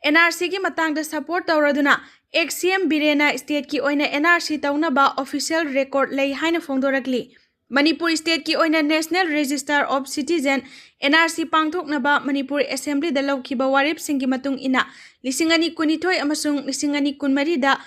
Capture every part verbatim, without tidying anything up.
And R ꯁꯤꯒꯤ ꯃꯇꯥꯡꯗ support ꯇꯧꯔꯗꯨꯅ X ꯁꯤ ꯑꯦꯝ ꯕꯤꯔꯦꯟꯅ ꯁ꯭ꯇꯦꯠꯀꯤ ꯑꯣꯏꯅ ꯑꯦꯟ ꯑꯥꯔ ꯁꯤ ꯇꯧꯅꯕ ꯑꯣꯐꯤꯁꯤꯌꯦꯜ ꯔꯦꯀꯣꯔꯗ ꯂꯩ ꯍꯥꯏꯅ ꯐꯣꯡꯗꯣꯔꯛꯂꯤ꯫ ꯃꯅꯤꯄꯨꯔ ꯁ꯭ꯇꯦꯠꯀꯤ ꯑꯣꯏꯅ National Register of Citizen, N R C, ꯄꯥꯡꯊꯣꯛꯅꯕ ꯃꯅꯤꯄꯨꯔ ꯑꯦꯁꯦꯝꯕ꯭ꯂꯤꯗ ꯂꯧꯈꯤꯕ ꯋꯥꯔꯦꯞꯁꯤꯡꯒꯤ ꯃꯇꯨꯡ ꯏꯟꯅ ꯂꯤꯁꯤꯡ ꯑꯅꯤ ꯀꯨꯟꯅꯤꯊꯣꯏ ꯑꯃꯁꯨꯡ ꯂꯤꯁꯤꯡ ꯑꯅꯤ ꯀꯨꯟꯃꯔꯤꯗ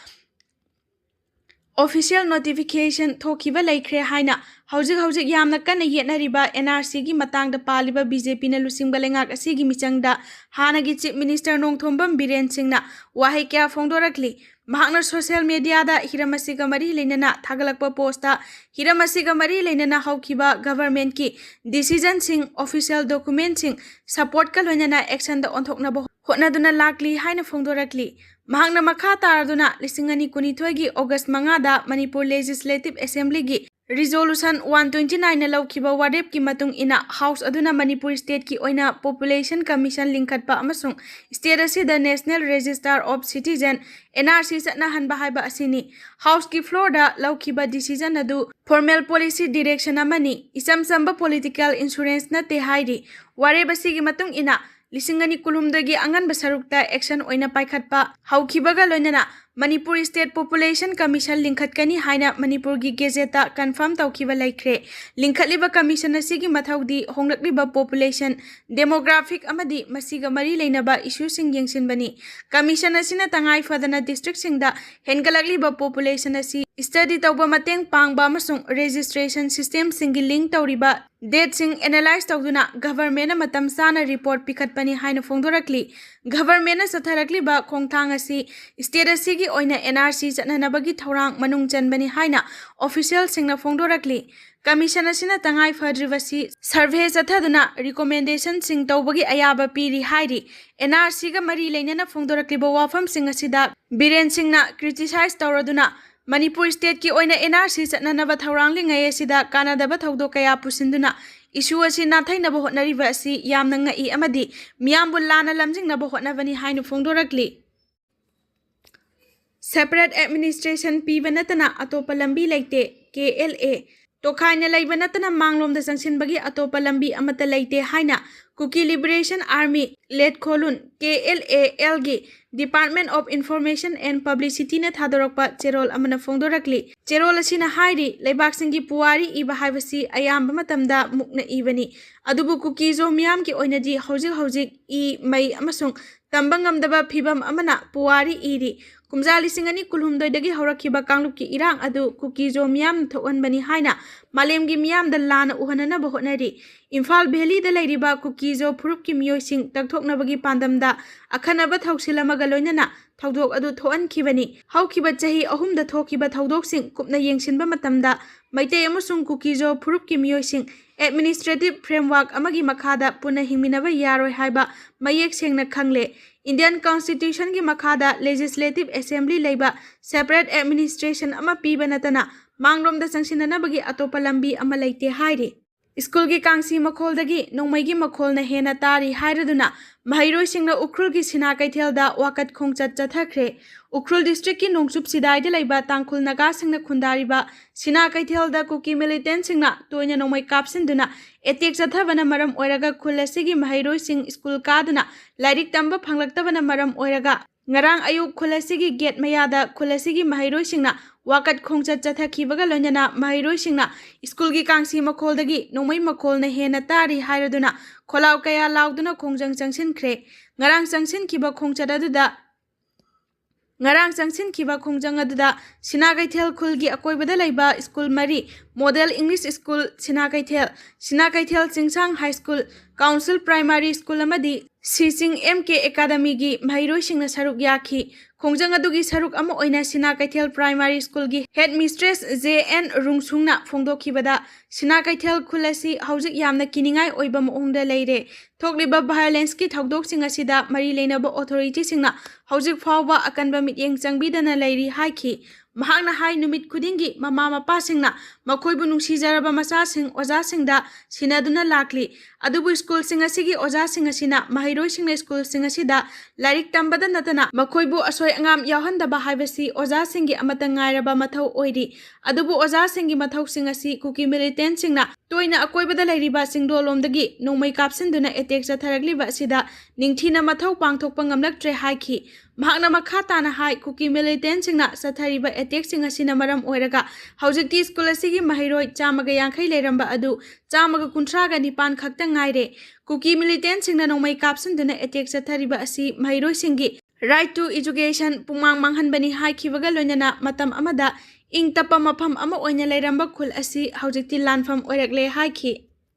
ꯑꯣꯐꯤꯁꯤꯌꯦꯜ ꯅꯣꯇꯤꯐꯤꯀꯦꯁꯟ ꯊꯣꯛꯈꯤꯕ ꯂꯩꯈ꯭ꯔꯦ ꯍꯥꯏꯅ ꯍꯧꯖꯤꯛ ꯍꯧꯖꯤꯛ ꯌꯥꯝꯅ ꯀꯟꯅ ꯌꯦꯠꯅꯔꯤꯕ ꯑꯦꯟ ꯑꯥꯔ ꯁꯤꯒꯤ ꯃꯇꯥꯡꯗ ꯄꯥꯜꯂꯤꯕ ꯕꯤ ꯖꯦ ꯄꯤꯅ ꯂꯨꯆꯤꯡꯕ ꯂꯩꯉꯥꯛ ꯑꯁꯤꯒꯤ ꯃꯤꯆꯪꯗ ꯍꯥꯟꯅꯒꯤ ꯆꯤꯐ ꯃꯤꯅꯤꯁꯇꯔ ꯅꯣꯡꯊꯣꯝꯕꯝ ꯕꯤꯔꯦꯟ ꯁꯤꯡꯅ ꯋꯥꯍꯩ ꯀꯌꯥ ꯐꯣꯡꯗꯣꯔꯛꯂꯤ꯫ ꯃꯍꯥꯛꯅ ꯁꯣꯁꯤꯌꯦꯜ ꯃꯦꯗꯤꯌꯥꯗ ꯍꯤꯔꯝ ꯑꯁꯤꯒ ꯃꯔꯤ ꯂꯩꯅꯅ ꯊꯥꯒꯠꯂꯛꯄ ꯄꯣꯁꯇ ꯍꯤꯔꯝ ꯑꯁꯤꯒ ꯃꯔꯤ ꯂꯩꯅꯅ ꯍꯧꯈꯤꯕ ꯒꯚꯔꯟꯃꯦꯟꯠꯀꯤ ꯗꯤꯁꯤꯖꯟꯁꯤꯡ, ꯑꯣꯐꯤꯁꯤꯌꯦꯜ ꯗꯣꯀꯨꯃꯦꯟꯠꯁꯤꯡ ꯁꯄꯣꯔꯠꯀ ꯂꯣꯏꯅꯅ ꯑꯦꯛꯁꯟꯗ ꯑꯣꯟꯊꯣꯛꯅꯕ ꯍꯣꯠꯅꯗꯨꯅ ꯂꯥꯛꯂꯤ ꯍꯥꯏꯅ ꯐꯣꯡꯗꯣꯔꯛꯂꯤ꯫ ꯃꯍꯥꯛꯅ ꯃꯈꯥ ꯇꯥꯔꯗꯨꯅ ꯂꯤꯁꯤꯡ ꯑꯅꯤ ꯀꯨꯟꯅꯤꯊꯣꯏꯒꯤ ꯑꯣꯒꯁ ꯃꯉꯥꯗ ꯃꯅꯤꯄꯨꯔ ꯂꯦꯖꯤꯁꯂꯦꯇꯤꯚ ꯑꯦꯁꯦꯝꯕ꯭ꯂꯤꯒꯤ ꯔꯤꯖꯣꯂꯨꯁꯟ ꯋꯥꯟ ꯇ꯭ꯋꯦꯟꯇꯤ ꯅꯥꯏꯟꯅ ꯂꯧꯈꯤꯕ ꯋꯥꯔꯦꯞꯀꯤ ꯃꯇꯨꯡ ꯏꯟꯅ ꯍꯥꯎꯁ ꯑꯗꯨꯅ ꯃꯅꯤꯄꯨꯔ ꯁ꯭ꯇꯦꯠꯀꯤ ꯑꯣꯏꯅ ꯄꯣꯄꯨꯂꯦꯁꯟ ꯀꯃꯤꯁꯟ ꯂꯤꯡꯈꯠꯄ ꯑꯃꯁꯨꯡ ꯁ꯭ꯇꯦꯠ ꯑꯁꯤꯗ National Register of Citizen, N R C, ꯆꯠꯅꯍꯟꯕ ꯍꯥꯏꯕ ꯑꯁꯤꯅꯤ꯫ ꯍꯥꯎꯁꯀꯤ ꯐ꯭ꯂꯣꯔꯗ ꯂꯧꯈꯤꯕ ꯗꯤꯁꯤꯖꯟ ꯑꯗꯨ ꯐꯣꯔꯃꯦꯜ ꯄꯣꯂꯤꯁꯤ ꯗꯤꯔꯦꯛꯁꯟ ꯑꯃꯅꯤ, ꯏꯆꯝ ꯆꯝꯕ ꯄꯣꯂꯤꯇꯤꯀꯦꯜ ꯏꯟꯁꯨꯔꯦꯟꯁ ꯅꯠꯇꯦ ꯍꯥꯏꯔꯤ꯫ ꯋꯥꯔꯦꯞ ꯑꯁꯤꯒꯤ ꯃꯇꯨꯡ ꯏꯟꯅ ꯂꯤꯁꯤꯡ ꯑꯅꯤ ꯀꯨꯟꯍꯨꯝꯗꯣꯏꯒꯤ ꯑꯉꯟꯕ ꯁꯔꯨꯛꯇ ꯑꯦꯛꯁꯟ ꯑꯣꯏꯅ ꯄꯥꯏꯈꯠꯄ ꯍꯧꯈꯤꯕꯒ ꯂꯣꯏꯅꯅ ꯃꯅꯤꯄꯨꯔ ꯁ꯭ꯇꯦꯠ ꯄꯣꯄꯨꯂꯦꯁꯟ ꯀꯃꯤꯁꯟ ꯂꯤꯡꯈꯠꯀꯅꯤ ꯍꯥꯏꯅ ꯃꯅꯤꯄꯨꯔꯒꯤ ꯒꯦꯖꯦꯠꯇ ꯀꯟꯐꯥꯔꯝ ꯇꯧꯈꯤꯕ ꯂꯩꯈ꯭ꯔꯦ꯫ ꯂꯤꯡꯈꯠꯂꯤꯕ ꯀꯃꯤꯁꯟ ꯑꯁꯤꯒꯤ ꯃꯊꯧꯗꯤ ꯍꯣꯡꯂꯛꯂꯤꯕ ꯄꯣꯄꯨꯂꯦꯁꯟ, ꯗꯦꯃꯣꯒ꯭ꯔꯥꯐꯤꯛ ꯑꯃꯗꯤ ꯃꯁꯤꯒ ꯃꯔꯤ ꯂꯩꯅꯕ ꯏꯁꯨꯁꯤꯡ ꯌꯦꯡꯁꯤꯟꯕꯅꯤ꯫ ꯀꯃꯤꯁꯟ ꯑꯁꯤꯅ ꯇꯉꯥꯏ ꯐꯗꯅ ꯗꯤꯁꯇ꯭ꯔꯤꯛꯁꯤꯡꯗ ꯍꯦꯟꯒꯠꯂꯛꯂꯤꯕ ꯄꯣꯄꯨꯂꯦꯁꯟ ꯑꯁꯤ ꯁ꯭ꯇꯗꯤ ꯇꯧꯕ ꯃꯇꯦꯡ ꯄꯥꯡꯕ ꯑꯃꯁꯨꯡ ꯔꯦꯖꯤꯁꯇ꯭ꯔꯦꯁꯟ ꯁꯤꯁꯇꯦꯝꯁꯤꯡꯒꯤ ꯂꯤꯡꯛ ꯇꯧꯔꯤꯕ ꯗꯦꯠꯁꯤꯡ ꯑꯦꯅꯥꯂꯥꯏꯖ ꯇꯧꯗꯨꯅ ꯒꯚꯔꯟꯃꯦꯟꯠꯅ ꯃꯇꯝ ꯆꯥꯅ ꯔꯤꯄꯣꯔꯠ ꯄꯤꯈꯠꯄꯅꯤ ꯍꯥꯏꯅ ꯐꯣꯡꯗꯣꯔꯛꯂꯤ꯫ ꯒꯚꯔꯟꯃꯦꯟꯠꯅ ꯆꯠꯊꯔꯛꯂꯤꯕ ꯈꯣꯡꯊꯥꯡ ꯑꯁꯤ ꯁ꯭ꯇꯦꯠ ꯑꯁꯤꯒꯤ ꯑꯣꯏꯅ N R C ꯆꯠꯅꯅꯕꯒꯤ ꯊꯧꯔꯥꯡ ꯃꯅꯨꯡ ꯆꯟꯕꯅꯤ ꯍꯥꯏꯅ ꯑꯣꯐꯤꯁꯤꯌꯦꯜꯁꯤꯡꯅ ꯐꯣꯡꯗꯣꯔꯛꯂꯤ꯫ ꯀꯃꯤꯁꯟ ꯑꯁꯤꯅ ꯇꯉꯥꯏ ꯐꯗ꯭ꯔꯤꯕꯁꯤ ꯁꯔꯚꯦ ꯆꯠꯊꯗꯨꯅ ꯔꯤꯀꯣꯃꯦꯟꯗꯦꯁꯟꯁꯤꯡ ꯇꯧꯕꯒꯤ ꯑꯌꯥꯕ ꯄꯤꯔꯤ ꯍꯥꯏꯔꯤ꯫ N R C ꯒ ꯃꯔꯤ ꯂꯩꯅꯅ ꯐꯣꯡꯗꯣꯔꯛꯂꯤꯕ ꯋꯥꯐꯝꯁꯤꯡ ꯑꯁꯤꯗ ꯕꯤꯔꯦꯟ ꯁꯤꯡꯅ ꯀ꯭ꯔꯤꯇꯤꯁꯥꯏꯖ ꯇꯧꯔꯗꯨꯅ ꯃꯅꯤꯄꯨꯔ ꯁ꯭ꯇꯦꯠꯀꯤ ꯑꯣꯏꯅ N R C ꯆꯠꯅꯅꯕ ꯊꯧꯔꯥꯡꯂꯤꯉꯩ ꯑꯁꯤꯗ ꯀꯥꯟꯅꯗꯕ ꯊꯧꯗꯣꯛ ꯀꯌꯥ ꯄꯨꯁꯤꯟꯗꯨꯅ ꯏꯁꯨ ꯑꯁꯤ ꯅꯥꯊꯩꯅꯕ ꯍꯣꯠꯅꯔꯤꯕ ꯑꯁꯤ ꯌꯥꯝꯅ ꯉꯛꯏ ꯑꯃꯗꯤ ꯃꯤꯌꯥꯝꯕꯨ ꯂꯥꯟꯅ ꯂꯝꯖꯤꯡꯅꯕ ꯍꯣꯠꯅꯕꯅꯤ ꯍꯥꯏꯅ ꯐꯣꯡꯗꯣꯔꯛꯂꯤ꯫ ꯁꯦꯄꯔꯦꯠ ꯑꯦꯗꯃꯤꯅꯤꯁꯇ꯭ꯔꯦꯁꯟ ꯄꯤꯕ ꯅꯠꯇꯅ ꯑꯇꯣꯞꯄ ꯂꯝꯕꯤ ꯂꯩꯇꯦ, K L A꯫ ꯇꯣꯈꯥꯏꯅ ꯂꯩꯕ ꯅꯠꯇꯅ ꯃꯥꯡꯂꯣꯝꯗ ꯆꯪꯁꯤꯟꯕꯒꯤ ꯑꯇꯣꯞꯄ ꯂꯝꯕꯤ ꯑꯃꯠꯇ ꯂꯩꯇꯦ ꯍꯥꯏꯅ Kuki Liberation Army, ꯂꯦꯠꯈꯣꯂꯨꯟ, K L A L ꯒꯤ Department of Information and Publicity ꯅ ꯊꯥꯗꯣꯔꯛꯄ ꯆꯦꯔꯣꯜ ꯑꯃꯅ ꯐꯣꯡꯗꯣꯔꯛꯂꯤ꯫ ꯆꯦꯔꯣꯜ ꯑꯁꯤꯅ ꯍꯥꯏꯔꯤ, ꯂꯩꯕꯥꯛꯁꯤꯡꯒꯤ ꯄꯨꯋꯥꯔꯤ ꯏꯕ ꯍꯥꯏꯕꯁꯤ ꯑꯌꯥꯝꯕ ꯃꯇꯝꯗ ꯃꯨꯛꯅ ꯏꯕꯅꯤ꯫ ꯑꯗꯨꯕꯨ ꯀꯨꯀꯤ-ꯖꯣ ꯃꯤꯌꯥꯝꯒꯤ ꯑꯣꯏꯅꯗꯤ ꯍꯧꯖꯤꯛ ꯍꯧꯖꯤꯛ ꯏ, ꯃꯩ ꯑꯃꯁꯨꯡ ꯇꯝꯕ ꯉꯝꯗꯕ ꯐꯤꯚꯝ ꯑꯃꯅ ꯄꯨꯋꯥꯔꯤ ꯏꯔꯤ꯫ ꯀꯨꯝꯖꯥ ꯂꯤꯁꯤꯡ ꯑꯅꯤ ꯀꯨꯟꯍꯨꯝꯗꯣꯏꯗꯒꯤ ꯍꯧꯔꯛꯈꯤꯕ ꯀꯥꯡꯂꯨꯞꯀꯤ ꯏꯔꯥꯡ ꯑꯗꯨ ꯀꯨꯀꯤ-ꯖꯣ ꯃꯤꯌꯥꯝꯅ ꯊꯣꯛꯍꯟꯕꯅꯤ ꯍꯥꯏꯅ ꯃꯥꯂꯦꯝꯒꯤ ꯃꯤꯌꯥꯝꯗ ꯂꯥꯟꯅ ꯎꯍꯟꯅꯅꯕ ꯍꯣꯠꯅꯔꯤ꯫ ꯏꯝꯐꯥꯜ ꯚꯦꯂꯤꯗ ꯂꯩꯔꯤꯕ ꯀꯨꯀꯤ-ꯖꯣ ꯐꯨꯔꯨꯞꯀꯤ ꯃꯤꯑꯣꯏꯁꯤꯡ ꯇꯛꯊꯣꯛꯅꯕꯒꯤ ꯄꯥꯟꯗꯝꯗ ꯑꯈꯟꯅꯕ ꯊꯧꯁꯤꯜ ꯑꯃꯒ ꯂꯣꯏꯅꯅ ꯊꯧꯗꯣꯛ ꯑꯗꯨ ꯊꯣꯛꯍꯟꯈꯤꯕꯅꯤ꯫ ꯍꯧꯈꯤꯕ ꯆꯍꯤ ꯑꯍꯨꯝꯗ ꯊꯣꯛꯈꯤꯕ ꯊꯧꯗꯣꯛꯁꯤꯡ ꯀꯨꯞꯅ ꯌꯦꯡꯁꯤꯟꯕ ꯃꯇꯝꯗ, ꯃꯩꯇꯩ ꯑꯃꯁꯨꯡ ꯀꯨꯀꯤ-ꯖꯣ ꯐꯨꯔꯨꯞꯀꯤ ꯃꯤꯑꯣꯏꯁꯤꯡ administrative framework ꯑꯃꯒꯤ ꯃꯈꯥꯗ ꯄꯨꯟꯅ ꯍꯤꯡꯃꯤꯟꯅꯕ ꯌꯥꯔꯣꯏ ꯍꯥꯏꯕ ꯃꯌꯦꯛ ꯁꯦꯡꯅ ꯈꯪꯂꯦ꯫ Indian Constitution ꯒꯤ ꯃꯈꯥꯗ Legislative Assembly ꯂꯩꯕ separate administration ꯑꯃ ꯄꯤꯕ ꯅꯠꯇꯅ ꯃꯥꯡꯂꯣꯝꯗ ꯆꯪꯁꯤꯟꯅꯅꯕꯒꯤ ꯑꯇꯣꯞꯄ ꯂꯝꯕꯤ ꯑꯃ ꯂꯩꯇꯦ ꯍꯥꯏꯔꯤ꯫ ꯁ꯭ꯀꯨꯜꯒꯤ ꯀꯥꯡꯁꯤ ꯃꯈꯣꯜꯗꯒꯤ ꯅꯣꯡꯃꯩꯒꯤ ꯃꯈꯣꯜꯅ ꯍꯦꯟꯅ ꯇꯥꯔꯤ ꯍꯥꯏꯔꯗꯨꯅ ꯃꯍꯩꯔꯣꯏꯁꯤꯡꯅ ꯎꯈ꯭ꯔꯨꯜꯒꯤ ꯁꯤꯅꯥ ꯀꯩꯊꯦꯜꯗ ꯋꯥꯀꯠ ꯈꯣꯡꯆꯠ ꯆꯠꯊꯈ꯭ꯔꯦ꯫ ꯎꯈ꯭ꯔꯨꯜ district ꯀꯤ ꯅꯣꯡꯆꯨꯞ ꯁꯤꯗꯥꯏꯗ ꯂꯩꯕ ꯇꯥꯡꯈꯨꯜ ꯅꯥꯒꯥꯁꯤꯡꯅ ꯈꯨꯟꯗꯥꯔꯤꯕ ꯁꯤꯅꯥ ꯀꯩꯊꯦꯜꯗ ꯀꯨꯀꯤ militant ꯁꯤꯡꯅ ꯇꯣꯏꯅ ꯅꯣꯡꯃꯩ ꯀꯥꯞꯁꯤꯟꯗꯨꯅ attack ꯆꯠꯊꯕꯅ ꯃꯔꯝ ꯑꯣꯏꯔꯒ ꯈꯨꯜ ꯑꯁꯤꯒꯤ ꯃꯍꯩꯔꯣꯏꯁꯤꯡ ꯁ꯭ꯀꯨꯜ ꯀꯥꯗꯨꯅ ꯂꯥꯏꯔꯤꯛ ꯇꯝꯕ ꯐꯪꯂꯛꯇꯕꯅ ꯃꯔꯝ ꯑꯣꯏꯔꯒ ꯉꯔꯥꯡ ꯑꯌꯨꯛ ꯈꯨꯜ ꯑꯁꯤꯒꯤ gate ꯃꯌꯥꯗ ꯈꯨꯜ ꯑꯁꯤꯒꯤ ꯃꯍꯩꯔꯣꯏꯁꯤꯡꯅ ꯋꯥꯀꯠ ꯈꯣꯡꯆꯠ ꯆꯠꯊꯈꯤꯕꯒ ꯂꯣꯏꯅꯅ ꯃꯍꯩꯔꯣꯏꯁꯤꯡꯅ ꯁ꯭ꯀꯨꯜꯒꯤ ꯀꯥꯡꯁꯤ ꯃꯈꯣꯜꯗꯒꯤ ꯅꯣꯡꯃꯩ ꯃꯈꯣꯜꯅ ꯍꯦꯟꯅ ꯇꯥꯔꯤ ꯍꯥꯏꯔꯗꯨꯅ ꯈꯣꯜꯂꯥꯎ ꯀꯌꯥ ꯂꯥꯎꯗꯨꯅ ꯈꯣꯡꯖꯪ ꯆꯪꯁꯤꯟꯈ꯭ꯔꯦ꯫ ꯉꯔꯥꯡ ꯆꯪꯁꯤꯟꯈꯤꯕ ꯈꯣꯡꯆꯠ ꯑꯗꯨꯗ, ꯉꯔꯥꯡ ꯆꯪꯁꯤꯟꯈꯤꯕ ꯈꯣꯡꯖꯪ ꯑꯗꯨꯗ ꯁꯤꯅꯥ ꯀꯩꯊꯦꯜ ꯈꯨꯜꯒꯤ ꯑꯀꯣꯏꯕꯗ ꯂꯩꯕ ꯁ꯭ꯀꯨꯜ ꯃꯔꯤ, Model English School ꯁꯤꯅꯥ ꯀꯩꯊꯦꯜ, ꯁꯤꯅꯥ ꯀꯩꯊꯦꯜ ꯆꯤꯡꯁꯥꯡ High School, Council Primary School ꯑꯃꯗꯤ ꯁꯤꯆꯤꯡ M K Academy ꯒꯤ ꯃꯍꯩꯔꯣꯏꯁꯤꯡꯅ ꯁꯔꯨꯛ ꯌꯥꯈꯤ꯫ ꯈꯣꯡꯖꯪ ꯑꯗꯨꯒꯤ ꯁꯔꯨꯛ ꯑꯃ ꯑꯣꯏꯅ ꯁꯤꯅꯥ ꯀꯩꯊꯦꯜ Primary School ꯒꯤ headmistress J N ꯔꯨꯡꯁꯨꯡꯅ ꯐꯣꯡꯗꯣꯛꯈꯤꯕꯗ, ꯁꯤꯅꯥ ꯀꯩꯊꯦꯜ ꯈꯨꯜ ꯑꯁꯤ ꯍꯧꯖꯤꯛ ꯌꯥꯝꯅ ꯀꯤꯅꯤꯡꯉꯥꯏ ꯑꯣꯏꯕ ꯃꯑꯣꯡꯗ ꯂꯩꯔꯦ꯫ ꯊꯣꯛꯂꯤꯕ violence ꯀꯤ ꯊꯧꯗꯣꯛꯁꯤꯡ ꯑꯁꯤꯗ ꯃꯔꯤ ꯂꯩꯅꯕ authority ꯁꯤꯡꯅ ꯍꯧꯖꯤꯛ ꯐꯥꯎꯕ ꯑꯀꯟꯕ ꯃꯤꯠꯌꯦꯡ ꯆꯪꯕꯤꯗꯅ ꯂꯩꯔꯤ ꯍꯥꯏꯈꯤ꯫ ꯃꯍꯥꯛꯅ ꯍꯥꯏ, ꯅꯨꯃꯤꯠ ꯈꯨꯗꯤꯡꯒꯤ ꯃꯃꯥ ꯃꯄꯥꯁꯤꯡꯅ ꯃꯈꯣꯏꯕꯨ ꯅꯨꯡꯁꯤꯖꯔꯕ ꯃꯆꯥꯁꯤꯡ ꯑꯣꯖꯥꯁꯤꯡꯗ ꯁꯤꯟꯅꯗꯨꯅ ꯂꯥꯛꯂꯤ꯫ ꯑꯗꯨꯕꯨ ꯁ꯭ꯀꯨꯜꯁꯤꯡ ꯑꯁꯤꯒꯤ ꯑꯣꯖꯥꯁꯤꯡ ꯑꯁꯤꯅ ꯃꯍꯩꯔꯣꯏꯁꯤꯡꯅ ꯁ꯭ꯀꯨꯜꯁꯤꯡ ꯑꯁꯤꯗ ꯂꯥꯏꯔꯤꯛ ꯇꯝꯕꯗ ꯅꯠꯇꯅ ꯃꯈꯣꯏꯕꯨ ꯑꯁꯣꯏ ꯑꯉꯥꯝ ꯌꯥꯎꯍꯟꯗꯕ ꯍꯥꯏꯕꯁꯤ ꯑꯣꯖꯥꯁꯤꯡꯒꯤ ꯑꯃꯠꯇ ꯉꯥꯏꯔꯕ ꯃꯊꯧ ꯑꯣꯏꯔꯤ꯫ ꯑꯗꯨꯕꯨ ꯑꯣꯖꯥꯁꯤꯡꯒꯤ ꯃꯊꯧꯁꯤꯡ ꯑꯁꯤ ꯀꯨꯀꯤ ꯃꯤꯂꯤꯇꯦꯟꯁꯤꯡꯅ ꯇꯣꯏꯅ ꯑꯀꯣꯏꯕꯗ ꯂꯩꯔꯤꯕ ꯆꯤꯡꯗꯣꯜꯂꯣꯝꯗꯒꯤ ꯅꯣꯡꯃꯩ ꯀꯥꯞꯁꯤꯟꯗꯨꯅ ꯑꯦꯇꯦꯛ ꯆꯠꯊꯔꯛꯂꯤꯕ ꯑꯁꯤꯗ ꯅꯤꯡꯊꯤꯅ ꯃꯊꯧ ꯄꯥꯡꯊꯣꯛꯄ ꯉꯝꯂꯛꯇ꯭ꯔꯦ ꯍꯥꯏꯈꯤ꯫ ꯃꯍꯥꯛꯅ ꯃꯈꯥ ꯇꯥꯅ ꯍꯥꯏ, ꯀꯨꯀꯤ ꯃꯤꯂꯤꯇꯦꯟꯁꯤꯡꯅ ꯆꯠꯊꯔꯤꯕ ꯑꯦꯇꯦꯛꯁꯤꯡ ꯑꯁꯤꯅ ꯃꯔꯝ ꯑꯣꯏꯔꯒ ꯍꯧꯖꯤꯛꯇꯤ ꯁ꯭ꯀꯨꯜ ꯑꯁꯤꯒꯤ ꯃꯍꯩꯔꯣꯏ ꯆꯥꯝꯃꯒ ꯌꯥꯡꯈꯩ ꯂꯩꯔꯝꯕ ꯑꯗꯨ ꯆꯥꯝꯃꯒ ꯀꯨꯟꯊ꯭ꯔꯥꯒ ꯅꯤꯄꯥꯟ ꯈꯛꯇ ꯉꯥꯏꯔꯦ꯫ ꯀꯨꯀꯤ ꯃꯤꯂꯤꯇꯦꯟꯁꯤꯡꯅ ꯅꯣꯡꯃꯩ ꯀꯥꯞꯁꯤꯟꯗꯨꯅ ꯑꯦꯇꯦꯛ ꯆꯠꯊꯔꯤꯕ ꯑꯁꯤ ꯃꯍꯩꯔꯣꯏꯁꯤꯡꯒꯤ right to education ꯄꯨꯡꯃꯥꯡ ꯃꯥꯡꯍꯟꯕꯅꯤ ꯍꯥꯏꯈꯤꯕꯒ ꯂꯣꯏꯅꯅ ꯃꯇꯝ ꯑꯃꯗ ꯏꯪ ꯇꯞꯄ ꯃꯐꯝ ꯑꯃ ꯑꯣꯏꯅ ꯂꯩꯔꯝꯕ ꯈꯨꯜ ꯑꯁꯤ ꯍꯧꯖꯤꯛꯇꯤ ꯂꯥꯟꯐꯝ ꯑꯣꯏꯔꯛꯂꯦ ꯍꯥꯏꯈꯤ꯫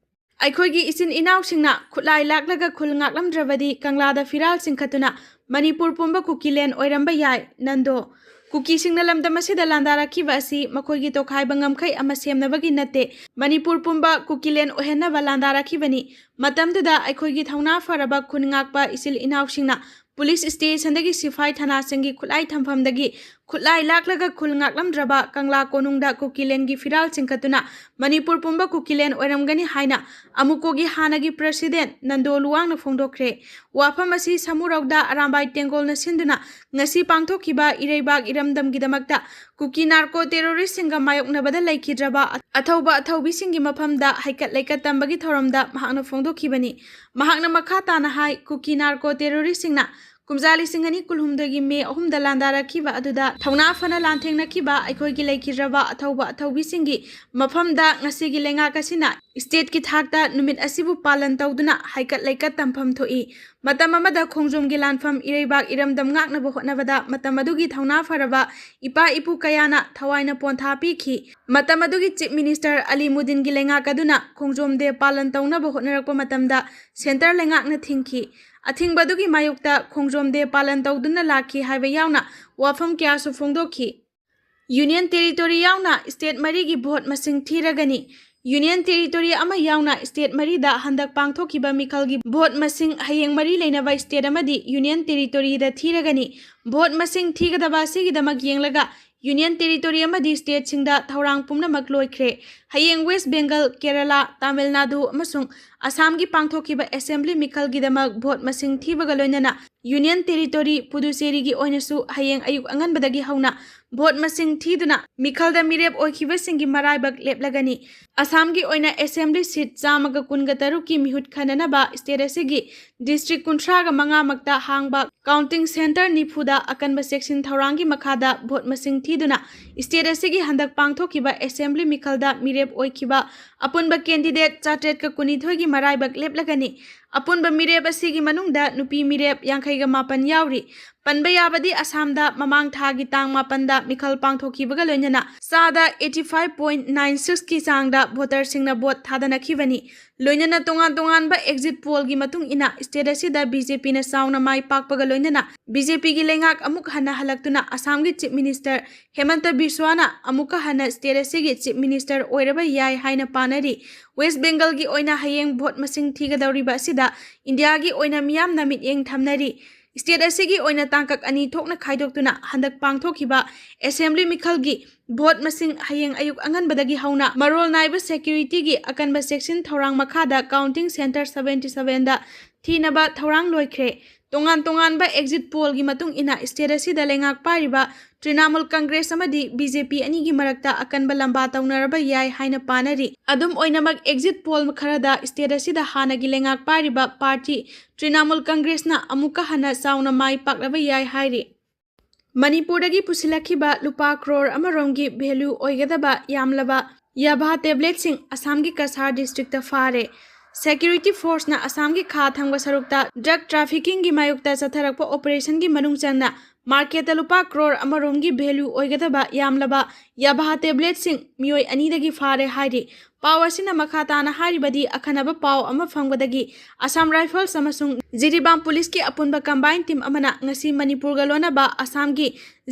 ꯑꯩꯈꯣꯏꯒꯤ ꯏꯆꯤꯟ ꯏꯅꯥꯎꯁꯤꯡꯅ ꯈꯨꯠꯂꯥꯏ ꯂꯥꯛꯂꯒ ꯈꯨꯜ ꯉꯥꯛꯂꯝꯗ꯭ꯔꯕꯗꯤ ꯀꯪꯂꯥꯗ ꯐꯤꯔꯥꯜ ꯆꯤꯡꯈꯠꯇꯨꯅ ꯃꯅꯤꯄꯨꯔ ꯄꯨꯝꯕ ꯀꯨꯀꯤꯂꯦꯟ ꯑꯣꯏꯔꯝꯕ ꯌꯥꯏ꯫ ꯅꯟꯗꯣ, ꯀꯨꯀꯤꯁꯤꯡꯅ ꯂꯝꯗꯝ ꯑꯁꯤꯗ ꯂꯥꯟꯗꯥꯔꯛꯈꯤꯕ ꯑꯁꯤ ꯃꯈꯣꯏꯒꯤ ꯇꯣꯈꯥꯏꯕ ꯉꯝꯈꯩ ꯑꯃ ꯁꯦꯝꯅꯕꯒꯤ ꯅꯠꯇꯦ, ꯃꯅꯤꯄꯨꯔ ꯄꯨꯝꯕ ꯀꯨꯀꯤꯂꯦꯟ ꯑꯣꯏꯍꯟꯅꯕ ꯂꯥꯟꯗꯥꯔꯛꯈꯤꯕꯅꯤ꯫ ꯃꯇꯝꯗꯨꯗ ꯑꯩꯈꯣꯏꯒꯤ ꯊꯧꯅꯥ ꯐꯔꯕ ꯈꯨꯟ ꯉꯥꯛꯄ ꯏꯆꯤꯜ ꯏꯅꯥꯎꯁꯤꯡꯅ ꯄꯨꯂꯤꯁ ꯁ꯭ꯇꯦꯁꯟꯗꯒꯤ ꯁꯤꯐꯥꯏ ꯊꯅꯥꯁꯤꯡꯒꯤ ꯈꯨꯠꯂꯥꯏ ꯊꯝꯐꯝꯗꯒꯤ ꯈꯨꯠꯂꯥꯏ ꯂꯥꯛꯂꯒ ꯈꯨꯜ ꯉꯥꯛꯂꯝꯗ꯭ꯔꯕ ꯀꯪꯂꯥ ꯀꯣꯅꯨꯡꯗ ꯀꯨꯀꯤꯂꯦꯟꯒꯤ ꯐꯤꯔꯥꯜ ꯆꯤꯡꯈꯠꯇꯨꯅ ꯃꯅꯤꯄꯨꯔ ꯄꯨꯝꯕ ꯀꯨꯀꯤꯂꯦꯟ ꯑꯣꯏꯔꯝꯒꯅꯤ ꯍꯥꯏꯅ ꯑꯃꯨꯛꯀꯣꯒꯤ ꯍꯥꯟꯅꯒꯤ ꯄ꯭ꯔꯁꯤꯗꯦꯟ ꯅꯟꯗꯣ ꯂꯨꯋꯥꯡꯅ ꯐꯣꯡꯗꯣꯛꯈ꯭ꯔꯦ꯫ ꯋꯥꯐꯝ ꯑꯁꯤ ꯁꯃꯨꯔꯧꯗ ꯑꯔꯥꯝꯕꯥꯏ ꯇꯦꯡꯒꯣꯜꯅ ꯁꯤꯟꯗꯨꯅ ꯉꯁꯤ ꯄꯥꯡꯊꯣꯛꯈꯤꯕ ꯏꯔꯩꯕꯥꯛ ꯏꯔꯝꯗꯝꯒꯤꯗꯃꯛꯇ ꯀꯨꯀꯤ ꯅꯥꯔꯀꯣ ꯇꯦꯔꯣꯔꯤꯁꯁꯤꯡꯒ ꯃꯥꯌꯣꯛꯅꯕꯗ ꯂꯩꯈꯤꯗ꯭ꯔꯕ ꯑꯊꯧꯕ ꯑꯊꯧꯕꯤꯁꯤꯡꯒꯤ ꯃꯐꯝꯗ ꯍꯩꯀꯠ ꯂꯩꯀꯠ ꯇꯝꯕꯒꯤ ꯊꯧꯔꯝꯗ ꯃꯍꯥꯛꯅ ꯐꯣꯡꯗꯣꯛꯈꯤꯕꯅꯤ꯫ ꯃꯍꯥꯛꯅ ꯃꯈꯥ ꯇꯥꯅ ꯍꯥꯏ, ꯀꯨꯀꯤ ꯅꯥꯔꯀꯣ ꯇꯦꯔꯣꯔꯤꯁꯁꯤꯡꯅ ꯀꯨꯝꯖꯥ ꯂꯤꯁꯤꯡ ꯑꯅꯤ ꯀꯨꯟꯍꯨꯝꯗꯣꯏꯒꯤ ꯃꯦ ꯑꯍꯨꯝꯗ ꯂꯥꯟꯗꯥꯔꯛꯈꯤꯕ ꯑꯗꯨꯗ ꯊꯧꯅꯥ ꯐꯅ ꯂꯥꯟꯊꯦꯡꯅꯈꯤꯕ ꯑꯩꯈꯣꯏꯒꯤ ꯂꯩꯈꯤꯗ꯭ꯔꯕ ꯑꯊꯧꯕ ꯑꯊꯧꯕꯤꯁꯤꯡꯒꯤ ꯃꯐꯝꯗ ꯉꯁꯤꯒꯤ ꯂꯩꯉꯥꯛ ꯑꯁꯤꯅ stateꯀꯤ ꯊꯥꯛꯇ ꯅꯨꯃꯤꯠ ꯑꯁꯤꯕꯨ ꯄꯥꯂꯟ ꯇꯧꯗꯨꯅ ꯍꯩꯀꯠ ꯂꯩꯀꯠ ꯇꯝꯐꯝ ꯊꯣꯛꯏ꯫ ꯃꯇꯝ ꯑꯃꯗ ꯈꯣꯡꯖꯣꯝꯒꯤ ꯂꯥꯟꯐꯝ ꯏꯔꯩꯕꯥꯛ ꯏꯔꯝꯗꯝ ꯉꯥꯛꯅꯕ ꯍꯣꯠꯅꯕꯗ ꯃꯇꯝ ꯑꯗꯨꯒꯤ ꯊꯧꯅꯥ ꯐꯔꯕ ꯏꯄꯥ ꯏꯄꯨ ꯀꯌꯥꯅ ꯊꯋꯥꯏꯅ ꯄꯣꯟꯊꯥ ꯄꯤꯈꯤ꯫ ꯃꯇꯝ ꯑꯗꯨꯒꯤ Chief Minister ꯑꯂꯤꯃꯨꯗꯤꯟꯒꯤ ꯂꯩꯉꯥꯛ ꯑꯗꯨꯅ ꯈꯣꯡꯖꯣꯝ day ꯄꯥꯂꯟ ꯇꯧꯅꯕ ꯍꯣꯠꯅꯔꯛꯄ ꯃꯇꯝꯗ centre ꯂꯩꯉꯥꯛꯅ ꯊꯤꯡꯈꯤ꯫ ꯑꯊꯤꯡꯕ ꯑꯗꯨꯒꯤ ꯃꯥꯌꯣꯛꯇ ꯈꯣꯡꯖꯣꯝ day ꯄꯥꯂꯟ ꯇꯧꯗꯨꯅ ꯂꯥꯛꯈꯤ ꯍꯥꯏꯕ ꯌꯥꯎꯅ ꯋꯥꯐꯝ ꯀꯌꯥꯁꯨ ꯐꯣꯡꯗꯣꯛꯈꯤ꯫ Union Territory ꯌꯥꯎꯅ state ꯃꯔꯤꯒꯤ vote ꯃꯁꯤꯡ ꯊꯤꯔꯒꯅꯤ꯫ Union Territory ꯑꯃ ꯌꯥꯎꯅ state ꯃꯔꯤꯗ ꯍꯟꯗꯛ ꯄꯥꯡꯊꯣꯛꯈꯤꯕ ꯃꯤꯈꯜꯒꯤ vote ꯃꯁꯤꯡ ꯍꯌꯦꯡ ꯃꯔꯤ ꯂꯩꯅꯕ state ꯑꯃꯗꯤ Union Territoryꯗ ꯊꯤꯔꯒꯅꯤ꯫ Vote ꯃꯁꯤꯡ ꯊꯤꯒꯗꯕ ꯑꯁꯤꯒꯤꯗꯃꯛ ꯌꯦꯡꯂꯒ Union Territory ꯑꯃꯗꯤ stateꯁꯤꯡꯗ ꯊꯧꯔꯥꯡ ꯄꯨꯝꯅꯃꯛ ꯂꯣꯏꯈ꯭ꯔꯦ꯫ ꯍꯌꯦꯡ West Bengal, ꯀꯦꯔꯂꯥ, ꯇꯥꯃꯤꯜ ꯅꯥꯗꯨ ꯑꯃꯁꯨꯡ ꯑꯁꯥꯝꯒꯤ ꯄꯥꯡꯊꯣꯛꯈꯤꯕ ꯑꯦꯁꯦꯝꯕ꯭ꯂꯤ ꯃꯤꯈꯜꯒꯤꯗꯃꯛ ꯚꯣꯠ ꯃꯁꯤꯡ ꯊꯤꯕꯒ ꯂꯣꯏꯅꯅ ꯌꯨꯅꯤꯌꯟ ꯇꯦꯔꯤꯇꯣꯔꯤ ꯄꯨꯗꯨꯆꯦꯔꯤꯒꯤ ꯑꯣꯏꯅꯁꯨ ꯍꯌꯦꯡ ꯑꯌꯨꯛ ꯑꯉꯟꯕꯗꯒꯤ ꯍꯧꯅ ꯚꯣꯠ ꯃꯁꯤꯡ ꯊꯤꯗꯨꯅ ꯃꯤꯈꯜꯗ ꯃꯤꯔꯦꯞ ꯑꯣꯏꯈꯤꯕꯁꯤꯡꯒꯤ ꯃꯔꯥꯏꯕꯛ ꯂꯦꯞꯂꯒꯅꯤ꯫ ꯑꯁꯥꯝꯒꯤ ꯑꯣꯏꯅ ꯑꯦꯁꯦꯝꯕ꯭ꯂꯤ ꯁꯤꯠ ꯆꯥꯝꯃꯒ ꯀꯨꯟꯒ ꯇꯔꯨꯛꯀꯤ ꯃꯤꯍꯨꯠ ꯈꯟꯅꯅꯕ ꯁ꯭ꯇꯦꯠ ꯑꯁꯤꯒꯤ ꯗꯤꯁꯇ꯭ꯔꯤꯛ ꯀꯨꯟꯊ꯭ꯔꯥꯒ ꯃꯉꯥ ꯃꯛꯇ ꯍꯥꯡꯕ ꯀꯥꯎꯟꯇꯤꯡ ꯁꯦꯟꯇꯔ ꯅꯤꯐꯨꯗ ꯑꯀꯟꯕ ꯆꯦꯛꯁꯤꯟ ꯊꯧꯔꯥꯡꯒꯤ ꯃꯈꯥꯗ ꯚꯣꯠ ꯃꯁꯤꯡ ꯊꯤꯗꯨꯅ ꯁ꯭ꯇꯦꯠ ꯑꯁꯤꯒꯤ ꯍꯟꯗꯛ ꯄꯥꯡꯊꯣꯛꯈꯤꯕ ꯑꯦꯁꯦꯝꯕ꯭ꯂꯤ ꯃꯤꯈꯜꯗ ꯃꯤꯔꯦꯞ ꯑꯣꯏꯈꯤꯕ ꯑꯄꯨꯟꯕ ꯀꯦꯟꯗꯤꯗꯦꯠ ꯆꯥꯇ꯭ꯔꯦꯠꯀ ꯀꯨꯟꯅꯤꯊꯣꯏꯒꯤ ꯃꯔꯥꯏꯕꯛ ꯂꯦꯞꯂꯒꯅꯤ꯫ ꯑꯄꯨꯟꯕ ꯃꯤꯔꯦꯞ ꯑꯁꯤꯒꯤ ꯃꯅꯨꯡꯗ ꯅꯨꯄꯤ ꯃꯤꯔꯦꯞ ꯌꯥꯡꯈꯩꯒ ꯃꯥꯄꯟ ꯌꯥꯎꯔꯤ꯫ ꯄꯟꯕ ꯌꯥꯕꯗꯤ ꯑꯁꯥꯝꯗ ꯃꯃꯥꯡ ꯊꯥꯒꯤ ꯇꯥꯡ ꯃꯥꯄꯟꯗ ꯃꯤꯈꯜ ꯄꯥꯡꯊꯣꯛꯈꯤꯕꯒ ꯂꯣꯏꯅꯅ ꯆꯥꯗ eighty five point nine six ꯀꯤ ꯆꯥꯡꯗ ꯚꯣꯇꯔꯁꯤꯡꯅ ꯚꯣꯠ ꯊꯥꯗꯅꯈꯤꯕꯅꯤ꯫ ꯂꯣꯏꯅꯅ ꯇꯣꯉꯥꯟ ꯇꯣꯉꯥꯟꯕ ꯑꯦꯛꯖꯤꯠ ꯄꯣꯜꯒꯤ ꯃꯇꯨꯡ ꯏꯟꯅ ꯁ꯭ꯇꯦꯠ ꯑꯁꯤꯗ ꯕꯤ ꯖꯦ ꯄꯤꯅ ꯆꯥꯎꯅ ꯃꯥꯏ ꯄꯥꯛꯄꯒ ꯂꯣꯏꯅꯅ ꯕꯤ ꯖꯦ ꯄꯤꯒꯤ ꯂꯩꯉꯥꯛ ꯑꯃꯨꯛ ꯍꯟꯅ ꯍꯜꯂꯛꯇꯨꯅ ꯑꯁꯥꯝꯒꯤ ꯆꯤꯐ ꯃꯤꯅꯤꯁꯇꯔ ꯍꯦꯃꯟꯇ ꯕꯤꯁ꯭ꯋꯥꯅ ꯑꯃꯨꯛꯀ ꯍꯟꯅ ꯁ꯭ꯇꯦꯠ ꯑꯁꯤꯒꯤ ꯆꯤꯐ ꯃꯤꯅꯤꯁꯇꯔ ꯑꯣꯏꯔꯕ ꯌꯥꯏ ꯍꯥꯏꯅ ꯄꯥꯅꯔꯤ꯫ ꯋꯦꯁ꯭ꯠ ꯕꯦꯡꯒꯜꯒꯤ ꯑꯣꯏꯅ ꯍꯌꯦꯡ ꯚꯣꯠ ꯃꯁꯤꯡ ꯊꯤꯒꯗꯧꯔꯤꯕ ꯑꯁꯤꯗ ꯏꯟꯗꯤꯌꯥꯒꯤ ꯑꯣꯏꯅ ꯃꯤꯌꯥꯝꯅ ꯃꯤꯠꯌꯦꯡ ꯊꯝꯅꯔꯤ꯫ ꯁ꯭ꯇꯦꯠ ꯑꯁꯤꯒꯤ ꯑꯣꯏꯅ ꯇꯥꯡꯀꯛ ꯑꯅꯤ ꯊꯣꯛꯅ ꯈꯥꯏꯗꯣꯛꯇꯨꯅ ꯍꯟꯗꯛ ꯄꯥꯡꯊꯣꯛꯈꯤꯕ ꯑꯦꯁꯦꯝꯕ꯭ꯂꯤ ꯃꯤꯈꯜꯒꯤ ꯚꯣꯠ ꯃꯁꯤꯡ ꯍꯌꯦꯡ ꯑꯌꯨꯛ ꯑꯉꯟꯕꯗꯒꯤ ꯍꯧꯅ ꯃꯔꯣꯜ ꯅꯥꯏꯕ ꯁꯦꯀ꯭ꯌꯨꯔꯤꯇꯤꯒꯤ ꯑꯀꯟꯕ ꯆꯦꯛꯁꯤꯟ ꯊꯧꯔꯥꯡ ꯃꯈꯥꯗ ꯀꯥꯎꯟꯇꯤꯡ ꯁꯦꯟꯇꯔ seventy sevenꯗ ꯊꯤꯅꯕ ꯊꯧꯔꯥꯡ ꯂꯣꯏꯈ꯭ꯔꯦ꯫ ꯇꯣꯉꯥꯟ ꯇꯣꯉꯥꯟꯕ ꯑꯦꯛꯖꯤꯠ ꯄꯣꯜꯒꯤ ꯃꯇꯨꯡ ꯏꯟꯅ ꯁ꯭ꯇꯦꯠ ꯑꯁꯤꯗ ꯂꯩꯉꯥꯛ ꯄꯥꯏꯔꯤꯕ ꯇ꯭ꯔꯤꯅꯥꯃꯨꯜ ꯀꯪꯒ꯭ꯔꯦꯁ ꯑꯃꯗꯤ ꯕꯤ ꯖꯦ ꯄꯤ ꯑꯅꯤꯒꯤ ꯃꯔꯛꯇ ꯑꯀꯟꯕ ꯂꯝꯕꯥ ꯇꯧꯅꯔꯕ ꯌꯥꯏ ꯍꯥꯏꯅ ꯄꯥꯅꯔꯤ꯫ ꯑꯗꯨꯝ ꯑꯣꯏꯅꯃꯛ, ꯑꯦꯛꯖꯤꯠ ꯄꯣꯜ ꯈꯔꯗ ꯁ꯭ꯇꯦꯠ ꯑꯁꯤꯗ ꯍꯥꯟꯅꯒꯤ ꯂꯩꯉꯥꯛ ꯄꯥꯏꯔꯤꯕ ꯄꯥꯔꯇꯤ ꯇ꯭ꯔꯤꯅꯥꯃꯨꯜ ꯀꯪꯒ꯭ꯔꯦꯁꯅ ꯑꯃꯨꯛꯀ ꯍꯟꯅ ꯆꯥꯎꯅ ꯃꯥꯏ ꯄꯥꯛꯂꯕ ꯌꯥꯏ ꯍꯥꯏꯔꯤ꯫ ꯃꯅꯤꯄꯨꯔꯗꯒꯤ ꯄꯨꯁꯤꯜꯂꯛꯈꯤꯕ ꯂꯨꯄꯥ ꯀ꯭ꯔꯣꯔ ꯑꯃꯔꯣꯝꯒꯤ ꯚꯦꯂ꯭ꯌꯨ ꯑꯣꯏꯒꯗꯕ ꯌꯥꯝꯂꯕ ꯌꯥꯚꯥ ꯇꯦꯕ꯭ꯂꯦꯠꯁꯤꯡ ꯑꯁꯥꯝꯒꯤ ꯀꯁꯥꯔ ꯗꯤꯁꯇ꯭ꯔꯤꯛꯇ ꯐꯥꯔꯦ꯫ ꯁꯦꯀ꯭ꯌꯨꯔꯤꯇꯤ ꯐꯣꯔꯁꯅ ꯑꯁꯥꯝꯒꯤ ꯈꯥ ꯊꯪꯕ ꯁꯔꯨꯛꯇ ꯗ꯭ꯔꯒ ꯇ꯭ꯔꯥꯐꯤꯀꯤꯡꯒꯤ ꯃꯥꯌꯣꯛꯇ ꯆꯠꯊꯔꯛꯄ ꯑꯣꯄꯔꯦꯁꯟꯒꯤ ꯃꯅꯨꯡ ꯆꯟꯅ ꯃꯥꯔꯀꯦꯠꯇ ꯂꯨꯄꯥ ꯀ꯭ꯔꯣꯔ ꯑꯃꯔꯣꯝꯒꯤ ꯚꯦꯂ꯭ꯌꯨ ꯑꯣꯏꯒꯗꯕ ꯌꯥꯝꯂꯕ ꯌꯥꯚꯥ ꯇꯦꯕ꯭ꯂꯦꯠꯁꯤꯡ ꯃꯤꯑꯣꯏ ꯑꯅꯤꯗꯒꯤ ꯐꯥꯔꯦ ꯍꯥꯏꯔꯤ꯫ ꯄꯥꯎ ꯑꯁꯤꯅ ꯃꯈꯥ ꯇꯥꯅ ꯍꯥꯏꯔꯤꯕꯗꯤ ꯑꯈꯟꯅꯕ ꯄꯥꯎ ꯑꯃ ꯐꯪꯕꯗꯒꯤ ꯑꯁꯥꯝ ꯔꯥꯏꯐꯜꯁ ꯑꯃꯁꯨꯡ ꯖꯤꯔꯤꯕꯥꯝ ꯄꯨꯂꯤꯁꯀꯤ ꯑꯄꯨꯟꯕ ꯀꯝꯕꯥꯏꯟ ꯇꯤꯝ ꯑꯃꯅ ꯉꯁꯤ ꯃꯅꯤꯄꯨꯔꯒ ꯂꯣꯟꯅꯕ ꯑꯁꯥꯝꯒꯤ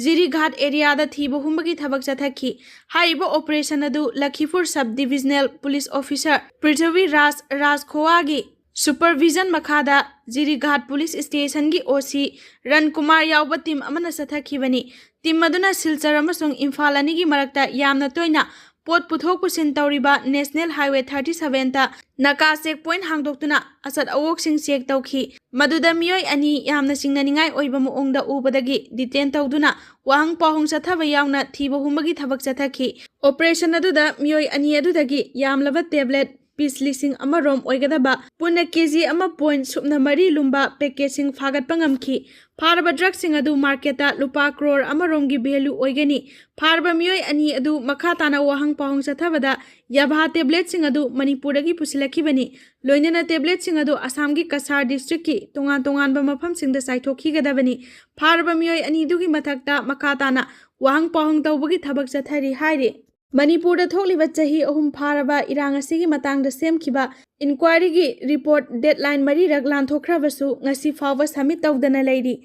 ꯖꯤꯔꯤꯘꯥꯠ ꯑꯦꯔꯤꯌꯥꯗ ꯊꯤꯕ ꯍꯨꯝꯕꯒꯤ ꯊꯕꯛ ꯆꯠꯊꯈꯤ꯫ ꯍꯥꯏꯔꯤꯕ ꯑꯣꯄꯔꯦꯁꯟ ꯑꯗꯨ ꯂꯈꯤꯄꯨꯔ sub divisional police officer Prithvi ꯔꯥꯖ ꯔꯥꯖꯈꯣꯋꯥꯒꯤ ꯁꯨꯄꯔꯚꯤꯖꯟ ꯃꯈꯥꯗ ꯖꯤꯔꯤꯘꯥꯠ ꯄꯨꯂꯤꯁ ꯁ꯭ꯇꯦꯁꯟꯒꯤ ꯑꯣ ꯁꯤ ꯔꯟ ꯀꯨꯃꯥꯔ ꯌꯥꯎꯕ ꯇꯤꯝ ꯑꯃꯅ ꯆꯠꯊꯈꯤꯕꯅꯤ꯫ ꯇꯤꯝ ꯑꯗꯨꯅ ꯁꯤꯜꯆꯔ ꯑꯃꯁꯨꯡ ꯏꯝꯐꯥꯜ ꯑꯅꯤꯒꯤ ꯃꯔꯛꯇ ꯌꯥꯝꯅ ꯇꯣꯏꯅ ꯄꯣꯠ ꯄꯨꯊꯣꯛ ꯄꯨꯁꯤꯟ ꯇꯧꯔꯤꯕ National Highway thirty seven ꯇ ꯅꯥꯀꯥ check point ꯍꯥꯡꯗꯣꯛꯇꯨꯅ ꯑꯆꯠ ꯑꯋꯣꯛꯁꯤꯡ check ꯇꯧꯈꯤ꯫ ꯃꯗꯨꯗ ꯃꯤꯑꯣꯏ ꯑꯅꯤ ꯌꯥꯝꯅ ꯆꯤꯡꯅꯅꯤꯡꯉꯥꯏ ꯑꯣꯏꯕ ꯃꯑꯣꯡꯗ ꯎꯕꯗꯒꯤ detain ꯇꯧꯗꯨꯅ ꯋꯥꯍꯪ ꯄꯥꯎꯍꯪ ꯆꯠꯊꯕ ꯌꯥꯎꯅ ꯊꯤꯕ ꯍꯨꯝꯕꯒꯤ ꯊꯕꯛ ꯆꯠꯊꯈꯤ꯫ Operation ꯑꯗꯨꯗ ꯃꯤꯑꯣꯏ ꯑꯅꯤ ꯑꯗꯨꯗꯒꯤ ꯌꯥꯝꯂꯕ tablet piece ꯂꯤꯁꯤꯡ ꯑꯃ ꯔꯣꯝ ꯑꯣꯏꯒꯗꯕ ꯄꯨꯟꯅ K G ꯑꯃ point ꯁꯨꯞꯅ ꯃꯔꯤ ꯂꯨꯝꯕ package ꯁꯤꯡ ꯐꯥꯒꯠꯄ ꯉꯝꯈꯤ꯫ ꯐꯥꯔꯕ drug ꯁꯤꯡ ꯑꯗꯨ market ꯇ ꯂꯨꯄꯥ crore ꯑꯃ ꯔꯣꯝꯒꯤ value ꯑꯣꯏꯒꯅꯤ꯫ ꯐꯥꯔꯕ ꯃꯤꯑꯣꯏ ꯑꯅꯤ ꯑꯗꯨ ꯃꯈꯥ ꯇꯥꯅ ꯋꯥꯍꯪ ꯄꯥꯎꯍꯪ ꯆꯠꯊꯕꯗ ꯌꯥꯚꯥ tablet ꯁꯤꯡ ꯑꯗꯨ ꯃꯅꯤꯄꯨꯔꯗꯒꯤ ꯄꯨꯁꯤꯜꯂꯛꯈꯤꯕꯅꯤ꯫ ꯂꯣꯏꯅꯅ tablet ꯁꯤꯡ ꯑꯗꯨ ꯑꯁꯥꯝꯒꯤ ꯀꯁꯥꯔ district ꯀꯤ ꯇꯣꯉꯥꯟ ꯇꯣꯉꯥꯟꯕ ꯃꯐꯝꯁꯤꯡꯗ ꯆꯥꯏꯊꯣꯛꯈꯤꯒꯗꯕꯅꯤ꯫ ꯐꯥꯔꯕ ꯃꯤꯑꯣꯏ ꯑꯅꯤꯗꯨꯒꯤ ꯃꯊꯛꯇ ꯃꯈꯥ ꯇꯥꯅ ꯋꯥꯍꯪ ꯄꯥꯎꯍꯪ ꯇꯧꯕꯒꯤ ꯊꯕꯛ ꯆꯠꯊꯔꯤ ꯍꯥꯏꯔꯤ꯫ ꯃꯅꯤꯄꯨꯔꯗ ꯊꯣꯛꯂꯤꯕ ꯆꯍꯤ ꯑꯍꯨꯝ ꯐꯥꯔꯕ ꯏꯔꯥꯡ ꯑꯁꯤꯒꯤ ꯃꯇꯥꯡꯗ ꯁꯦꯝꯈꯤꯕ inquiry ꯒꯤ report deadline ꯃꯔꯤꯔꯛ ꯂꯥꯟꯊꯣꯛꯈ꯭ꯔꯕꯁꯨ ꯉꯁꯤ ꯐꯥꯎꯕ submit ꯇꯧꯗꯅ ꯂꯩꯔꯤ꯫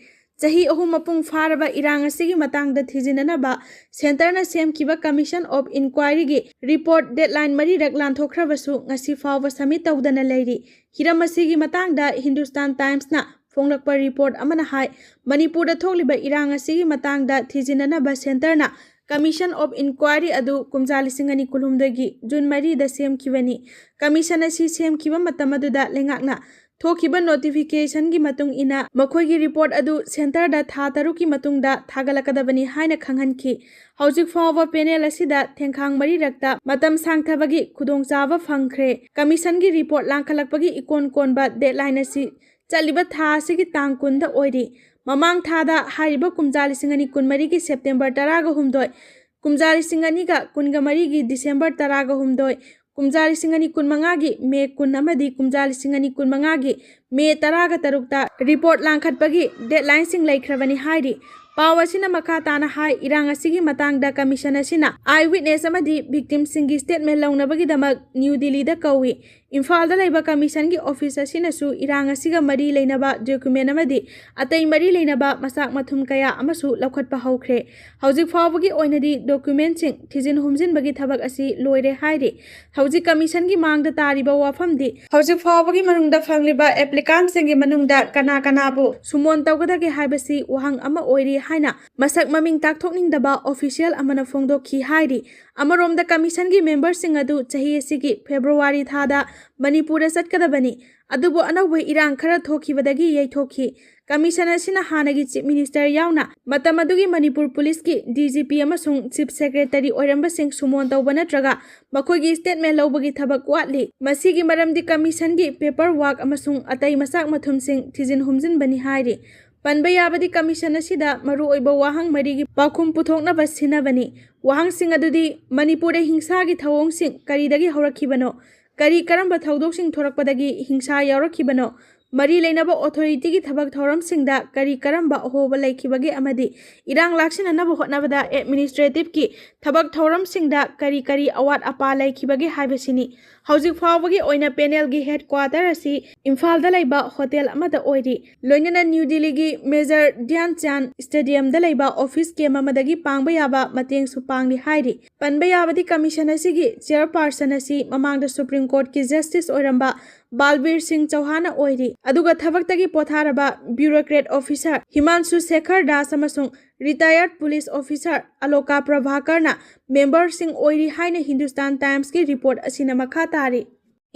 ꯆꯍꯤ ꯑꯍꯨꯝ ꯃꯄꯨꯡ ꯐꯥꯔꯕ ꯏꯔꯥꯡ ꯑꯁꯤꯒꯤ ꯃꯇꯥꯡꯗ ꯊꯤꯖꯤꯟꯅꯅꯕ centre ꯅ ꯁꯦꯝꯈꯤꯕ Commission of Inquiry ꯒꯤ report deadline ꯃꯔꯤꯔꯛ ꯂꯥꯟꯊꯣꯛꯈ꯭ꯔꯕꯁꯨ ꯉꯁꯤ ꯐꯥꯎꯕ submit ꯇꯧꯗꯅ ꯂꯩꯔꯤ꯫ ꯍꯤꯔꯝ ꯑꯁꯤꯒꯤ ꯃꯇꯥꯡꯗ Hindustan Times ꯅ ꯐꯣꯡꯂꯛꯄ report ꯑꯃꯅ ꯍꯥꯏ, ꯃꯅꯤꯄꯨꯔꯗ ꯊꯣꯛꯂꯤꯕ ꯏꯔꯥꯡ ꯑꯁꯤꯒꯤ ꯃꯇꯥꯡꯗ ꯊꯤꯖꯤꯟꯅꯅꯕ centre ꯅ Commission of Inquiry ꯑꯗꯨ ꯀꯨꯝꯖꯥ ꯂꯤꯁꯤꯡ ꯑꯅꯤ ꯀꯨꯟꯍꯨꯝꯗꯣꯏꯒꯤ June ꯃꯔꯤꯗ ꯁꯦꯝꯈꯤꯕꯅꯤ꯫ Commission ꯑꯁꯤ ꯁꯦꯝꯈꯤꯕ ꯃꯇꯝ ꯑꯗꯨꯗ ꯂꯩꯉꯥꯛꯅ ꯊꯣꯛꯈꯤꯕ notification ꯒꯤ ꯃꯇꯨꯡ ꯏꯟꯅ ꯃꯈꯣꯏꯒꯤ report ꯑꯗꯨ centre ꯗ ꯊꯥ ꯇꯔꯨꯛꯀꯤ ꯃꯇꯨꯡꯗ ꯊꯥꯒꯠꯂꯛꯀꯗꯕꯅꯤ ꯍꯥꯏꯅ ꯈꯪꯍꯟꯈꯤ꯫ ꯍꯧꯖꯤꯛ ꯐꯥꯎꯕ panel ꯑꯁꯤꯗ ꯊꯦꯡꯈꯥꯡ ꯃꯔꯤꯔꯛꯇ ꯃꯇꯝ ꯁꯥꯡꯊꯕꯒꯤ ꯈꯨꯗꯣꯡꯆꯥꯕ ꯐꯪꯈ꯭ꯔꯦ꯫ Commission ꯒꯤ report ꯂꯥꯡꯈꯠꯂꯛꯄꯒꯤ ꯏꯀꯣꯟ ꯀꯣꯟꯕ deadline ꯑꯁꯤ ꯆꯠꯂꯤꯕ ꯊꯥ ꯑꯁꯤꯒꯤ ꯇꯥꯡ ꯀꯨꯟꯗ ꯑꯣꯏꯔꯤ꯫ ꯃꯃꯥꯡ ꯊꯥꯗ ꯍꯥꯏꯔꯤꯕ ꯀꯨꯝꯖꯥ ꯂꯤꯁꯤꯡ ꯑꯅꯤ ꯀꯨꯟꯃꯔꯤꯒꯤ September ꯇꯔꯥꯒ ꯍꯨꯝꯗꯣꯏ, ꯀꯨꯝꯖꯥ ꯂꯤꯁꯤꯡ ꯑꯅꯤꯒ ꯀꯨꯟꯒ ꯃꯔꯤꯒꯤ December ꯇꯔꯥꯒ ꯍꯨꯝꯗꯣꯏ, ꯀꯨꯝꯖꯥ ꯂꯤꯁꯤꯡ ꯑꯅꯤ ꯀꯨꯟꯃꯉꯥꯒꯤ May ꯀꯨꯟ ꯑꯃꯗꯤ ꯀꯨꯝꯖꯥ ꯂꯤꯁꯤꯡ ꯑꯅꯤ ꯀꯨꯟꯃꯉꯥꯒꯤ May ꯇꯔꯥꯒ ꯇꯔꯨꯛꯇ report ꯂꯥꯡꯈꯠꯄꯒꯤ deadline ꯁꯤꯡ ꯂꯩꯈ꯭ꯔꯕꯅꯤ ꯍꯥꯏꯔꯤ꯫ ꯄꯥꯎ ꯑꯁꯤꯅ ꯃꯈꯥ ꯇꯥꯅ ꯍꯥꯏ, ꯏꯔꯥꯡ ꯑꯁꯤꯒꯤ ꯃꯇꯥꯡꯗ Commission ꯑꯁꯤꯅ eye witness ꯑꯃꯗꯤ victim ꯁꯤꯡꯒꯤ statement ꯂꯧꯅꯕꯒꯤꯗꯃꯛ ꯅ꯭ꯌꯨ ꯗꯤꯜꯂꯤꯗ ꯀꯧꯏ꯫ ꯏꯝꯐꯥꯜꯗ ꯂꯩꯕ ꯀꯃꯤꯁꯟꯒꯤ ꯑꯣꯐꯤꯁ ꯑꯁꯤꯅꯁꯨ ꯏꯔꯥꯡ ꯑꯁꯤꯒ ꯃꯔꯤ ꯂꯩꯅꯕ ꯗꯣꯀꯨꯃꯦꯟ ꯑꯃꯗꯤ ꯑꯇꯩ ꯃꯔꯤ ꯂꯩꯅꯕ ꯃꯆꯥꯛ ꯃꯊꯨꯝ ꯀꯌꯥ ꯑꯃꯁꯨ ꯂꯧꯈꯠꯄ ꯍꯧꯈ꯭ꯔꯦ꯫ ꯍꯧꯖꯤꯛ ꯐꯥꯎꯕꯒꯤ ꯑꯣꯏꯅꯗꯤ ꯗꯣꯀꯨꯃꯦꯟꯁꯤꯡ ꯊꯤꯖꯤꯟ ꯍꯨꯝꯖꯤꯟꯕꯒꯤ ꯊꯕꯛ ꯑꯁꯤ ꯂꯣꯏꯔꯦ ꯍꯥꯏꯔꯤ꯫ ꯍꯧꯖꯤꯛ ꯀꯃꯤꯁꯟꯒꯤ ꯃꯥꯡꯗ ꯇꯥꯔꯤꯕ ꯋꯥꯐꯝꯗꯤ ꯍꯧꯖꯤꯛ ꯐꯥꯎꯕꯒꯤ ꯃꯅꯨꯡꯗ ꯐꯪꯂꯤꯕ ꯑꯦꯄ꯭ꯂꯤꯀꯥꯟꯁꯤꯡꯒꯤ ꯃꯅꯨꯡꯗ ꯀꯅꯥ ꯀꯅꯥꯕꯨ ꯁꯨꯃꯣꯟ ꯇꯧꯒꯗꯒꯦ ꯍꯥꯏꯕꯁꯤ ꯋꯥꯍꯪ ꯑꯃ ꯑꯣꯏꯔꯤ ꯍꯥꯏꯅ ꯃꯁꯛ ꯃꯃꯤꯡ ꯇꯥꯛꯊꯣꯛꯅꯤꯡꯗꯕ ꯑꯣꯐꯤꯁꯤꯌꯦꯜ ꯑꯃꯅ ꯐꯣꯡꯗꯣꯛꯈꯤ ꯍꯥꯏꯔꯤ꯫ ꯑꯃꯔꯣꯝꯗ ꯀꯃꯤꯁꯟꯒꯤ ꯃꯦꯝꯕꯔꯁꯤꯡ ꯑꯗꯨ ꯆꯍꯤ ꯑꯁꯤꯒꯤ ꯐꯦꯕ꯭ꯔꯨꯋꯥꯔꯤ ꯊꯥꯗ ꯃꯅꯤꯄꯨꯔꯗ ꯆꯠꯀꯗꯕꯅꯤ꯫ ꯑꯗꯨꯕꯨ ꯑꯅꯧꯕ ꯏꯔꯥꯡ ꯈꯔ ꯊꯣꯛꯈꯤꯕꯗꯒꯤ ꯌꯩꯊꯣꯛꯈꯤ꯫ ꯀꯃꯤꯁꯟ ꯑꯁꯤꯅ ꯍꯥꯟꯅꯒꯤ ꯆꯤꯐ ꯃꯤꯅꯤꯁꯇꯔ ꯌꯥꯎꯅ ꯃꯇꯝ ꯑꯗꯨꯒꯤ ꯃꯅꯤꯄꯨꯔ ꯄꯨꯂꯤꯁꯀꯤ ꯗꯤ ꯖꯤ ꯄꯤ ꯑꯃꯁꯨꯡ ꯆꯤꯐ ꯁꯦꯀ꯭ꯔꯦꯇꯔꯤ ꯑꯣꯏꯔꯝꯕꯁꯤꯡ ꯁꯨꯃꯣꯟ ꯇꯧꯕ ꯅꯠꯇ꯭ꯔꯒ ꯃꯈꯣꯏꯒꯤ ꯁ꯭ꯇꯦꯠꯃꯦꯟ ꯂꯧꯕꯒꯤ ꯊꯕꯛ ꯋꯥꯠꯂꯤ꯫ ꯃꯁꯤꯒꯤ ꯃꯔꯝꯗꯤ ꯀꯃꯤꯁꯟꯒꯤ ꯄꯦꯄꯔ ꯋꯥꯔꯛ ꯑꯃꯁꯨꯡ ꯑꯇꯩ ꯃꯆꯥꯛ ꯃꯊꯨꯝꯁꯤꯡ ꯊꯤꯖꯤꯟ ꯍꯨꯝꯖꯤꯟꯕꯅꯤ ꯍꯥꯏꯔꯤ꯫ ꯄꯟꯕ ꯌꯥꯕꯗꯤ ꯀꯃꯤꯁꯟ ꯑꯁꯤꯗ ꯃꯔꯨꯑꯣꯏꯕ ꯋꯥꯍꯪ ꯃꯔꯤꯒꯤ ꯄꯥꯎꯈꯨꯝ ꯄꯨꯊꯣꯛꯅꯕ ꯁꯤꯟꯅꯕꯅꯤ꯫ ꯋꯥꯍꯪꯁꯤꯡ ꯑꯗꯨꯗꯤ ꯃꯅꯤꯄꯨꯔꯗ ꯍꯤꯡꯁꯥꯒꯤ ꯊꯧꯑꯣꯡꯁꯤꯡ ꯀꯔꯤꯗꯒꯤ ꯍꯧꯔꯛꯈꯤꯕꯅꯣ? ꯀꯔꯤ ꯀꯔꯝꯕ ꯊꯧꯗꯣꯛꯁꯤꯡ ꯊꯣꯔꯛꯄꯗꯒꯤ ꯍꯤꯡꯁꯥ ꯌꯥꯎꯔꯛꯈꯤꯕꯅꯣ? ꯃꯔꯤ ꯂꯩꯅꯕ ꯑꯣꯊꯣꯔꯤꯇꯤꯒꯤ ꯊꯕꯛ ꯊꯧꯔꯝꯁꯤꯡꯗ ꯀꯔꯤ ꯀꯔꯝꯕ ꯑꯍꯣꯕ ꯂꯩꯈꯤꯕꯒꯦ ꯑꯃꯗꯤ ꯏꯔꯥꯡ ꯂꯥꯛꯁꯤꯟꯅꯅꯕ ꯍꯣꯠꯅꯕꯗ ꯑꯦꯗꯃꯤꯅꯤꯁꯇ꯭ꯔꯦꯇꯤꯚꯀꯤ ꯊꯕꯛ ꯊꯧꯔꯝꯁꯤꯡꯗ ꯀꯔꯤ ꯀꯔꯤ ꯑꯋꯥꯠ ꯑꯄꯥ ꯂꯩꯈꯤꯕꯒꯦ ꯍꯥꯏꯕꯁꯤꯅꯤ꯫ ꯍꯧꯖꯤꯛ ꯐꯥꯎꯕꯒꯤ ꯑꯣꯏꯅ ꯄꯦꯅꯦꯜꯒꯤ ꯍꯦꯗꯀ꯭ꯋꯥꯇꯔ ꯑꯁꯤ ꯏꯝꯐꯥꯜꯗ ꯂꯩꯕ ꯍꯣꯇꯦꯜ ꯑꯃꯗ ꯑꯣꯏꯔꯤ꯫ ꯂꯣꯏꯅꯅ ꯅ꯭ꯌꯨ ꯗꯤꯜꯂꯤꯒꯤ ꯃꯦꯖꯔ ꯙ꯭ꯌꯥꯟ ꯆꯥꯟ ꯁ꯭ꯇꯦꯗꯤꯌꯝꯗ ꯂꯩꯕ ꯑꯣꯐꯤꯁ ꯀꯦꯝꯞ ꯑꯃꯗꯒꯤ ꯄꯥꯡꯕ ꯌꯥꯕ ꯃꯇꯦꯡꯁꯨ ꯄꯥꯡꯂꯤ ꯍꯥꯏꯔꯤ꯫ ꯄꯟꯕ ꯌꯥꯕꯗꯤ ꯀꯃꯤꯁꯟ ꯑꯁꯤꯒꯤ ꯆꯦꯌꯔꯄꯥꯔꯁꯟ ꯑꯁꯤ ꯃꯃꯥꯡꯗ ꯁꯨꯄ꯭ꯔꯤꯝ ꯀꯣꯔꯠꯀꯤ ꯖꯁꯇꯤꯁ ꯑꯣꯏꯔꯝꯕ ꯕꯥꯜꯕꯤꯔ ꯁꯤꯡ ꯆꯧꯍꯥꯟꯅ ꯑꯣꯏꯔꯤ꯫ ꯑꯗꯨꯒ ꯊꯕꯛꯇꯒꯤ ꯄꯣꯊꯥꯔꯕ ꯕ꯭ꯌꯨꯔꯣꯀ꯭ꯔꯦꯠ ꯑꯣꯐꯤꯁꯔ ꯍꯤꯃꯥꯟꯁꯨ ꯁꯦꯈꯔ ꯗꯥꯁ ꯑꯃꯁꯨꯡ ꯔꯤꯇꯥꯌꯔꯗ ꯄꯨꯂꯤꯁ ꯑꯣꯐꯤꯁꯔ ꯑꯂꯣꯀꯥ ꯄ꯭ꯔꯚꯥꯀꯔꯅ ꯃꯦꯝꯕꯔꯁꯤꯡ ꯑꯣꯏꯔꯤ ꯍꯥꯏꯅ ꯍꯤꯟꯗꯨꯁꯇꯥꯟ ꯇꯥꯏꯝꯁꯀꯤ ꯔꯤꯄꯣꯔꯠ ꯑꯁꯤꯅ ꯃꯈꯥ ꯇꯥꯔꯤ꯫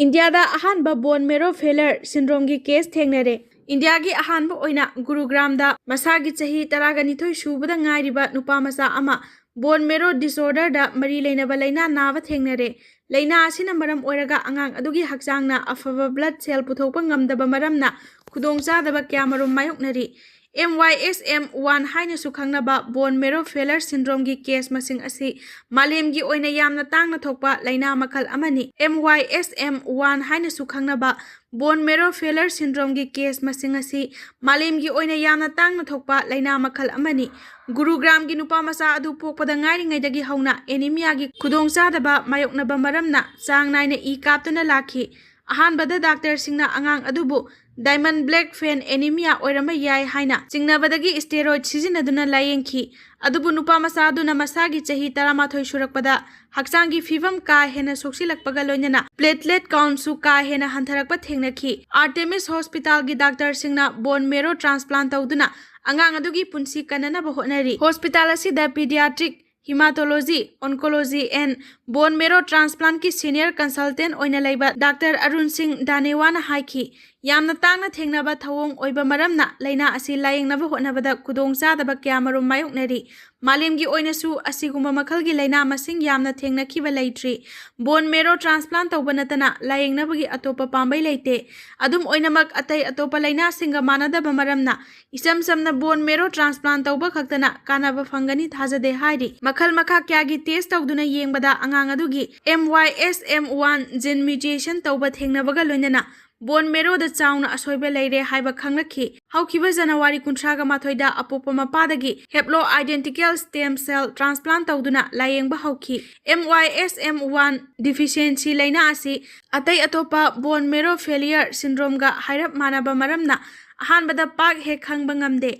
ꯏꯟꯗꯤꯌꯥꯗ ꯑꯍꯥꯟꯕ ꯕꯣꯟ ꯃꯦꯔꯣ ꯐꯦꯂꯔ ꯁꯤꯟꯗ꯭ꯔꯣꯝꯒꯤ ꯀꯦꯁ ꯊꯦꯡꯅꯔꯦ꯫ ꯏꯟꯗꯤꯌꯥꯒꯤ ꯑꯍꯥꯟꯕ ꯑꯣꯏꯅ ꯒꯨꯔꯨꯒ꯭ꯔꯥꯝꯗ ꯃꯁꯥꯒꯤ ꯆꯍꯤ ꯇꯔꯥꯒ ꯅꯤꯊꯣꯏ ꯁꯨꯕꯗ ꯉꯥꯏꯔꯤꯕ ꯅꯨꯄꯥ ꯃꯆꯥ ꯑꯃ ꯕꯣꯟ ꯃꯦꯔꯣ ꯗꯤꯁꯑꯣꯔꯗꯔꯗ ꯃꯔꯤ ꯂꯩꯅꯕ ꯂꯥꯏꯅꯥ ꯅꯥꯕ ꯊꯦꯡꯅꯔꯦ꯫ ꯂꯥꯏꯅꯥ ꯑꯁꯤꯅ ꯃꯔꯝ ꯑꯣꯏꯔꯒ ꯑꯉꯥꯡ ꯑꯗꯨꯒꯤ ꯍꯛꯆꯥꯡꯅ ꯑꯐꯕ ꯕ꯭ꯂꯗ ꯁꯦꯜ ꯄꯨꯊꯣꯛꯄ ꯉꯝꯗꯕ ꯃꯔꯝꯅ ꯈꯨꯗꯣꯡꯆꯥꯗꯕ ꯀꯌꯥꯃꯔꯨꯝ ꯃꯥꯌꯣꯛꯅꯔꯤ꯫ M Y S M one ꯍꯥꯏꯅꯁꯨ ꯈꯪꯅꯕ bone marrow failure syndromeꯒꯤ case ꯃꯁꯤꯡ ꯑꯁꯤ ꯃꯥꯂꯦꯝꯒꯤ ꯑꯣꯏꯅ ꯌꯥꯝꯅ ꯇꯥꯡꯅ ꯊꯣꯛꯄ ꯂꯥꯏꯅꯥ ꯃꯈꯜ ꯑꯃꯅꯤ꯫ M Y S M one ꯍꯥꯏꯅꯁꯨ ꯈꯪꯅꯕ bone marrow failure syndromeꯒꯤ case ꯃꯁꯤꯡ ꯑꯁꯤ ꯃꯥꯂꯦꯝꯒꯤ ꯑꯣꯏꯅ ꯌꯥꯝꯅ ꯇꯥꯡꯅ ꯊꯣꯛꯄ ꯂꯥꯏꯅꯥ ꯃꯈꯜ ꯑꯃꯅꯤ꯫ ꯒꯨꯔꯨꯒ꯭ꯔꯥꯝꯒꯤ ꯅꯨꯄꯥ ꯃꯆꯥ ꯑꯗꯨ ꯄꯣꯛꯄꯗ ꯉꯥꯏꯔꯤꯉꯩꯗꯒꯤ ꯍꯧꯅ anemiaꯒꯤ ꯈꯨꯗꯣꯡꯆꯥꯗꯕ ꯃꯥꯌꯣꯛꯅꯕ ꯃꯔꯝꯅ ꯆꯥꯡ ꯅꯥꯏꯅ ꯏ ꯀꯥꯞꯇꯨꯅ ꯂꯥꯛꯈꯤ꯫ ꯑꯍꯥꯟꯕꯗ ꯗꯥꯛꯇꯔꯁꯤꯡꯅ ꯑꯉꯥꯡ ꯑꯗꯨꯕꯨ diamond black vein anemia ꯑꯣꯏꯔꯝꯕ ꯌꯥꯏ ꯍꯥꯏꯅ ꯆꯤꯡꯅꯕꯗꯒꯤ steroid ꯁꯤꯖꯤꯟꯅꯗꯨꯅ ꯂꯥꯌꯦꯡꯈꯤ꯫ ꯑꯗꯨꯕꯨ ꯅꯨꯄꯥ ꯃꯆꯥ ꯑꯗꯨꯅ ꯃꯁꯥꯒꯤ ꯆꯍꯤ ꯇꯔꯥꯃꯥꯊꯣꯏ ꯁꯨꯔꯛꯄꯗ ꯍꯛꯆꯥꯡꯒꯤ ꯐꯤꯕꯝ ꯀꯥ ꯍꯦꯟꯅ ꯁꯣꯛꯆꯤꯜꯂꯛꯄꯒ ꯂꯣꯏꯅꯅ platelet countꯁꯨ ꯀꯥ ꯍꯦꯟꯅ ꯍꯟꯊꯔꯛꯄ ꯊꯦꯡꯅꯈꯤ꯫ Artemis Hospitalꯒꯤ ꯗꯥꯛꯇꯔꯁꯤꯡꯅ bone marrow transplant ꯇꯧꯗꯨꯅ ꯑꯉꯥꯡ ꯑꯗꯨꯒꯤ ꯄꯨꯟꯁꯤ ꯀꯟꯅꯅꯕ ꯍꯣꯠꯅꯔꯤ꯫ Hospital ꯑꯁꯤꯗ pediatric, hematology, oncology and bone marrow transplantꯀꯤ senior consultant ꯑꯣꯏꯅ ꯂꯩꯕ ꯗꯥꯛꯇꯔ ꯑꯔꯨꯟ ꯁꯤꯡ ꯗꯥꯅꯦꯋꯥꯅ ꯍꯥꯏꯈꯤ, ꯌꯥꯝꯅ ꯇꯥꯡꯅ ꯊꯦꯡꯅꯕ ꯊꯧꯑꯣꯡ ꯑꯣꯏꯕ ꯃꯔꯝꯅ ꯂꯥꯏꯅꯥ ꯑꯁꯤ ꯂꯥꯌꯦꯡꯅꯕ ꯍꯣꯠꯅꯕꯗ ꯈꯨꯗꯣꯡꯆꯥꯗꯕ ꯀꯌꯥꯃꯔꯨꯝ ꯃꯥꯌꯣꯛꯅꯔꯤ꯫ ꯃꯥꯂꯦꯝꯒꯤ ꯑꯣꯏꯅꯁꯨ ꯑꯁꯤꯒꯨꯝꯕ ꯃꯈꯜꯒꯤ ꯂꯥꯏꯅꯥ ꯃꯁꯤꯡ ꯌꯥꯝꯅ ꯊꯦꯡꯅꯈꯤꯕ ꯂꯩꯇ꯭ꯔꯤ꯫ Bone marrow transplant ꯇꯧꯕ ꯅꯠꯇꯅ ꯂꯥꯌꯦꯡꯅꯕꯒꯤ ꯑꯇꯣꯞꯄ ꯄꯥꯝꯕꯩ ꯂꯩꯇꯦ꯫ ꯑꯗꯨꯝ ꯑꯣꯏꯅꯃꯛ, ꯑꯇꯩ ꯑꯇꯣꯞꯄ ꯂꯥꯏꯅꯥꯁꯤꯡꯒ ꯃꯥꯟꯅꯗꯕ ꯃꯔꯝꯅ ꯏꯆꯝ ꯆꯝꯅ bone marrow transplant ꯇꯧꯕ ꯈꯛꯇꯅ ꯀꯥꯟꯅꯕ ꯐꯪꯒꯅꯤ ꯊꯥꯖꯗꯦ ꯍꯥꯏꯔꯤ꯫ ꯃꯈꯜ ꯃꯈꯥ ꯀꯌꯥꯒꯤ test ꯇꯧꯗꯨꯅ ꯌꯦꯡꯕꯗ ꯑꯉꯥꯡ ꯑꯗꯨꯒꯤ M Y S M one gene mutation ꯇꯧꯕ ꯊꯦꯡꯅꯕꯒ ꯂꯣꯏꯅꯅ bone marrowꯗ ꯆꯥꯎꯅ ꯑꯁꯣꯏꯕ ꯂꯩꯔꯦ ꯍꯥꯏꯕ ꯈꯪꯂꯛꯈꯤ꯫ ꯍꯧꯈꯤꯕ ꯖꯅꯋꯥꯔꯤ ꯀꯨꯟꯊ꯭ꯔꯥꯒ ꯃꯥꯊꯣꯏꯗ ꯑꯄꯣꯛꯄ ꯃꯄꯥꯗꯒꯤ haploidentical stem cell transplant ꯇꯧꯗꯨꯅ ꯂꯥꯌꯦꯡꯕ ꯍꯧꯈꯤ꯫ M Y S M one deficiency ꯂꯥꯏꯅꯥ ꯑꯁꯤ ꯑꯇꯩ ꯑꯇꯣꯞꯄ bone marrow failure syndromeꯒ ꯍꯥꯏꯔꯞ ꯃꯥꯟꯅꯕ ꯃꯔꯝꯅ ꯑꯍꯥꯟꯕꯗ ꯄꯥꯛ ꯍꯦꯛ ꯈꯪꯕ ꯉꯝꯗꯦ꯫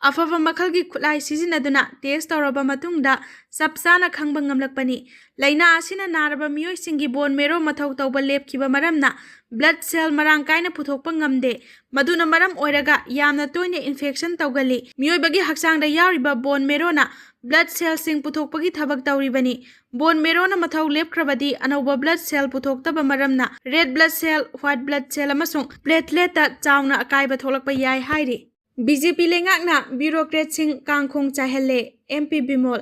ꯑꯐꯕ ꯃꯈꯜꯒꯤ ꯈꯨꯠꯂꯥꯏ ꯁꯤꯖꯤꯟꯅꯗꯨꯅ test ꯇꯧꯔꯕ ꯃꯇꯨꯡꯗ ꯆꯞ ꯆꯥꯅ ꯈꯪꯕ ꯉꯝꯂꯛꯄꯅꯤ꯫ ꯂꯥꯏꯅꯥ ꯑꯁꯤꯅ ꯅꯥꯔꯕ ꯃꯤꯑꯣꯏꯁꯤꯡꯒꯤ bone marrow ꯃꯊꯧ ꯇꯧꯕ ꯂꯦꯞꯈꯤꯕ ꯃꯔꯝꯅ blood cell ꯃꯔꯥꯡ ꯀꯥꯏꯅ ꯄꯨꯊꯣꯛꯄ ꯉꯝꯗꯦ꯫ ꯃꯗꯨꯅ ꯃꯔꯝ ꯑꯣꯏꯔꯒ ꯌꯥꯝꯅ ꯇꯣꯏꯅ infection ꯇꯧꯒꯜꯂꯤ꯫ ꯃꯤꯑꯣꯏꯕꯒꯤ ꯍꯛꯆꯥꯡꯗ ꯌꯥꯎꯔꯤꯕ bone marrowꯅ blood cellꯁꯤꯡ ꯄꯨꯊꯣꯛꯄꯒꯤ ꯊꯕꯛ ꯇꯧꯔꯤꯕꯅꯤ꯫ Bone marrowꯅ ꯃꯊꯧ ꯂꯦꯞꯈ꯭ꯔꯕꯗꯤ ꯑꯅꯧꯕ blood cell ꯄꯨꯊꯣꯛꯇꯕ ꯃꯔꯝꯅ red blood cell, white blood cell ꯑꯃꯁꯨꯡ plateletꯇ ꯆꯥꯎꯅ ꯑꯀꯥꯏꯕ ꯊꯣꯛꯂꯛꯄ ꯌꯥꯏ ꯍꯥꯏꯔꯤ꯫ B J P ꯂꯩꯉꯥꯛꯅ bureaucratꯁꯤꯡ ꯀꯥꯡꯈꯣꯡ ꯆꯥꯏꯍꯜꯂꯦ, M P Bimol.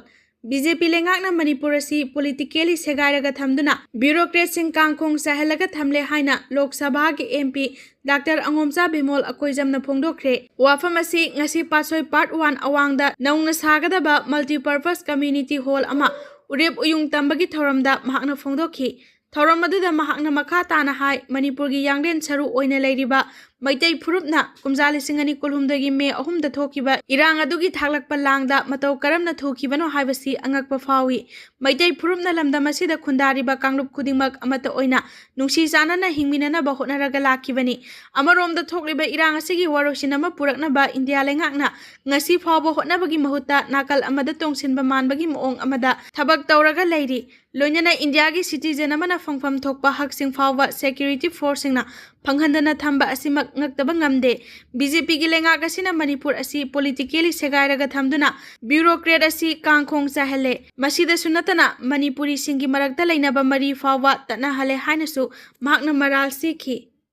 B J ꯄꯤ ꯂꯩꯉꯥꯛꯅ ꯃꯅꯤꯄꯨꯔ ꯑꯁꯤ politically ꯁꯦꯒꯥꯏꯔꯒ ꯊꯝꯗꯨꯅ bureaucratꯁꯤꯡ ꯀꯥꯡꯈꯣꯡ ꯆꯥꯏꯍꯜꯂꯒ ꯊꯝꯂꯦ ꯍꯥꯏꯅ ꯂꯣꯛ ꯁꯚꯥꯒꯤ ꯑꯦꯝ ꯄꯤ ꯗꯥꯛꯇꯔ ꯑꯉꯣꯝꯆꯥ ꯕꯤꯃꯣꯜ ꯑꯀꯣꯏꯖꯝꯅ ꯐꯣꯡꯗꯣꯛꯈ꯭ꯔꯦ꯫ ꯋꯥꯐꯝ ꯑꯁꯤ ꯉꯁꯤ ꯄꯥꯠꯁꯣꯏ Part One ꯑꯋꯥꯡꯗ ꯅꯧꯅ ꯁꯥꯒꯗꯕ multipurpose community hall ꯑꯃ ꯎꯔꯦꯞ ꯎꯌꯨꯡ ꯇꯝꯕꯒꯤ ꯊꯧꯔꯝꯗ ꯃꯍꯥꯛꯅ ꯐꯣꯡꯗꯣꯛꯈꯤ꯫ ꯊꯧꯔꯝ ꯑꯗꯨꯗ ꯃꯍꯥꯛꯅ ꯃꯈꯥ ꯇꯥꯅ ꯍꯥꯏ, ꯃꯅꯤꯄꯨꯔꯒꯤ ꯌꯥꯡꯂꯦꯟ ꯁꯔꯨ ꯑꯣꯏꯅ ꯂꯩꯔꯤꯕ ꯃꯩꯇꯩ ꯐꯨꯔꯨꯞꯅ ꯀꯨꯝꯖꯥ ꯂꯤꯁꯤꯡ ꯑꯅꯤ ꯀꯨꯟꯍꯨꯝꯗꯣꯏꯒꯤ ꯃꯦ ꯑꯍꯨꯝꯗ ꯊꯣꯛꯈꯤꯕ ꯏꯔꯥꯡ ꯑꯗꯨꯒꯤ ꯊꯥꯛꯂꯛꯄ ꯂꯥꯡꯗ ꯃꯇꯧ ꯀꯔꯝꯅ ꯊꯨꯈꯤꯕꯅꯣ ꯍꯥꯏꯕꯁꯤ ꯑꯉꯛꯄ ꯐꯥꯎꯏ꯫ ꯃꯩꯇꯩ ꯐꯨꯔꯨꯞꯅ ꯂꯝꯗꯝ ꯑꯁꯤꯗ ꯈꯨꯟꯗꯥꯔꯤꯕ ꯀꯥꯡꯂꯨꯞ ꯈꯨꯗꯤꯡꯃꯛ ꯑꯃꯠꯇ ꯑꯣꯏꯅ ꯅꯨꯡꯁꯤ ꯆꯥꯟꯅꯅ ꯍꯤꯡꯃꯤꯟꯅꯅꯕ ꯍꯣꯠꯅꯔꯒ ꯂꯥꯛꯈꯤꯕꯅꯤ꯫ ꯑꯃꯔꯣꯝꯗ ꯊꯣꯛꯂꯤꯕ ꯏꯔꯥꯡ ꯑꯁꯤꯒꯤ ꯋꯥꯔꯣꯏꯁꯤꯟ ꯑꯃ ꯄꯨꯔꯛꯅꯕ ꯏꯟꯗꯤꯌꯥ ꯂꯩꯉꯥꯛꯅ ꯉꯁꯤ ꯐꯥꯎꯕ ꯍꯣꯠꯅꯕꯒꯤ ꯃꯍꯨꯠꯇ ꯅꯥꯀꯜ ꯑꯃꯗ ꯇꯣꯡꯁꯤꯟꯕ ꯃꯥꯟꯕꯒꯤ ꯃꯑꯣꯡ ꯑꯃꯗ ꯊꯕꯛ ꯇꯧꯔꯒ ꯂꯩꯔꯤ꯫ ꯂꯣꯏꯅꯅ ꯏꯟꯗꯤꯌꯥꯒꯤ citizen ꯑꯃꯅ ꯐꯪꯐꯝ ꯊꯣꯛꯄ ꯍꯛꯁꯤꯡ ꯐꯥꯎꯕ security forceꯁꯤꯡꯅ ꯐꯪꯍꯟꯗꯅ ꯊꯝꯕ ꯑꯁꯤꯃꯛ ꯉꯛꯇꯕ ꯉꯝꯗꯦ꯫ ꯕꯤ ꯖꯦ ꯄꯤꯒꯤ ꯂꯩꯉꯥꯛ ꯑꯁꯤꯅ ꯃꯅꯤꯄꯨꯔ ꯑꯁꯤ politically ꯁꯦꯒꯥꯏꯔꯒ ꯊꯝꯗꯨꯅ bureaucrat ꯑꯁꯤ ꯀꯥꯡꯈꯣꯡ ꯆꯥꯏꯍꯜꯂꯦ꯫ ꯃꯁꯤꯗꯁꯨ ꯅꯠꯇꯅ ꯃꯅꯤꯄꯨꯔꯤꯁꯤꯡꯒꯤ ꯃꯔꯛꯇ ꯂꯩꯅꯕ ꯃꯔꯤ ꯐꯥꯎꯕ ꯇꯠꯅꯍꯜꯂꯦ ꯍꯥꯏꯅꯁꯨ ꯃꯍꯥꯛꯅ ꯃꯔꯥꯜ ꯁꯤꯈꯤ꯫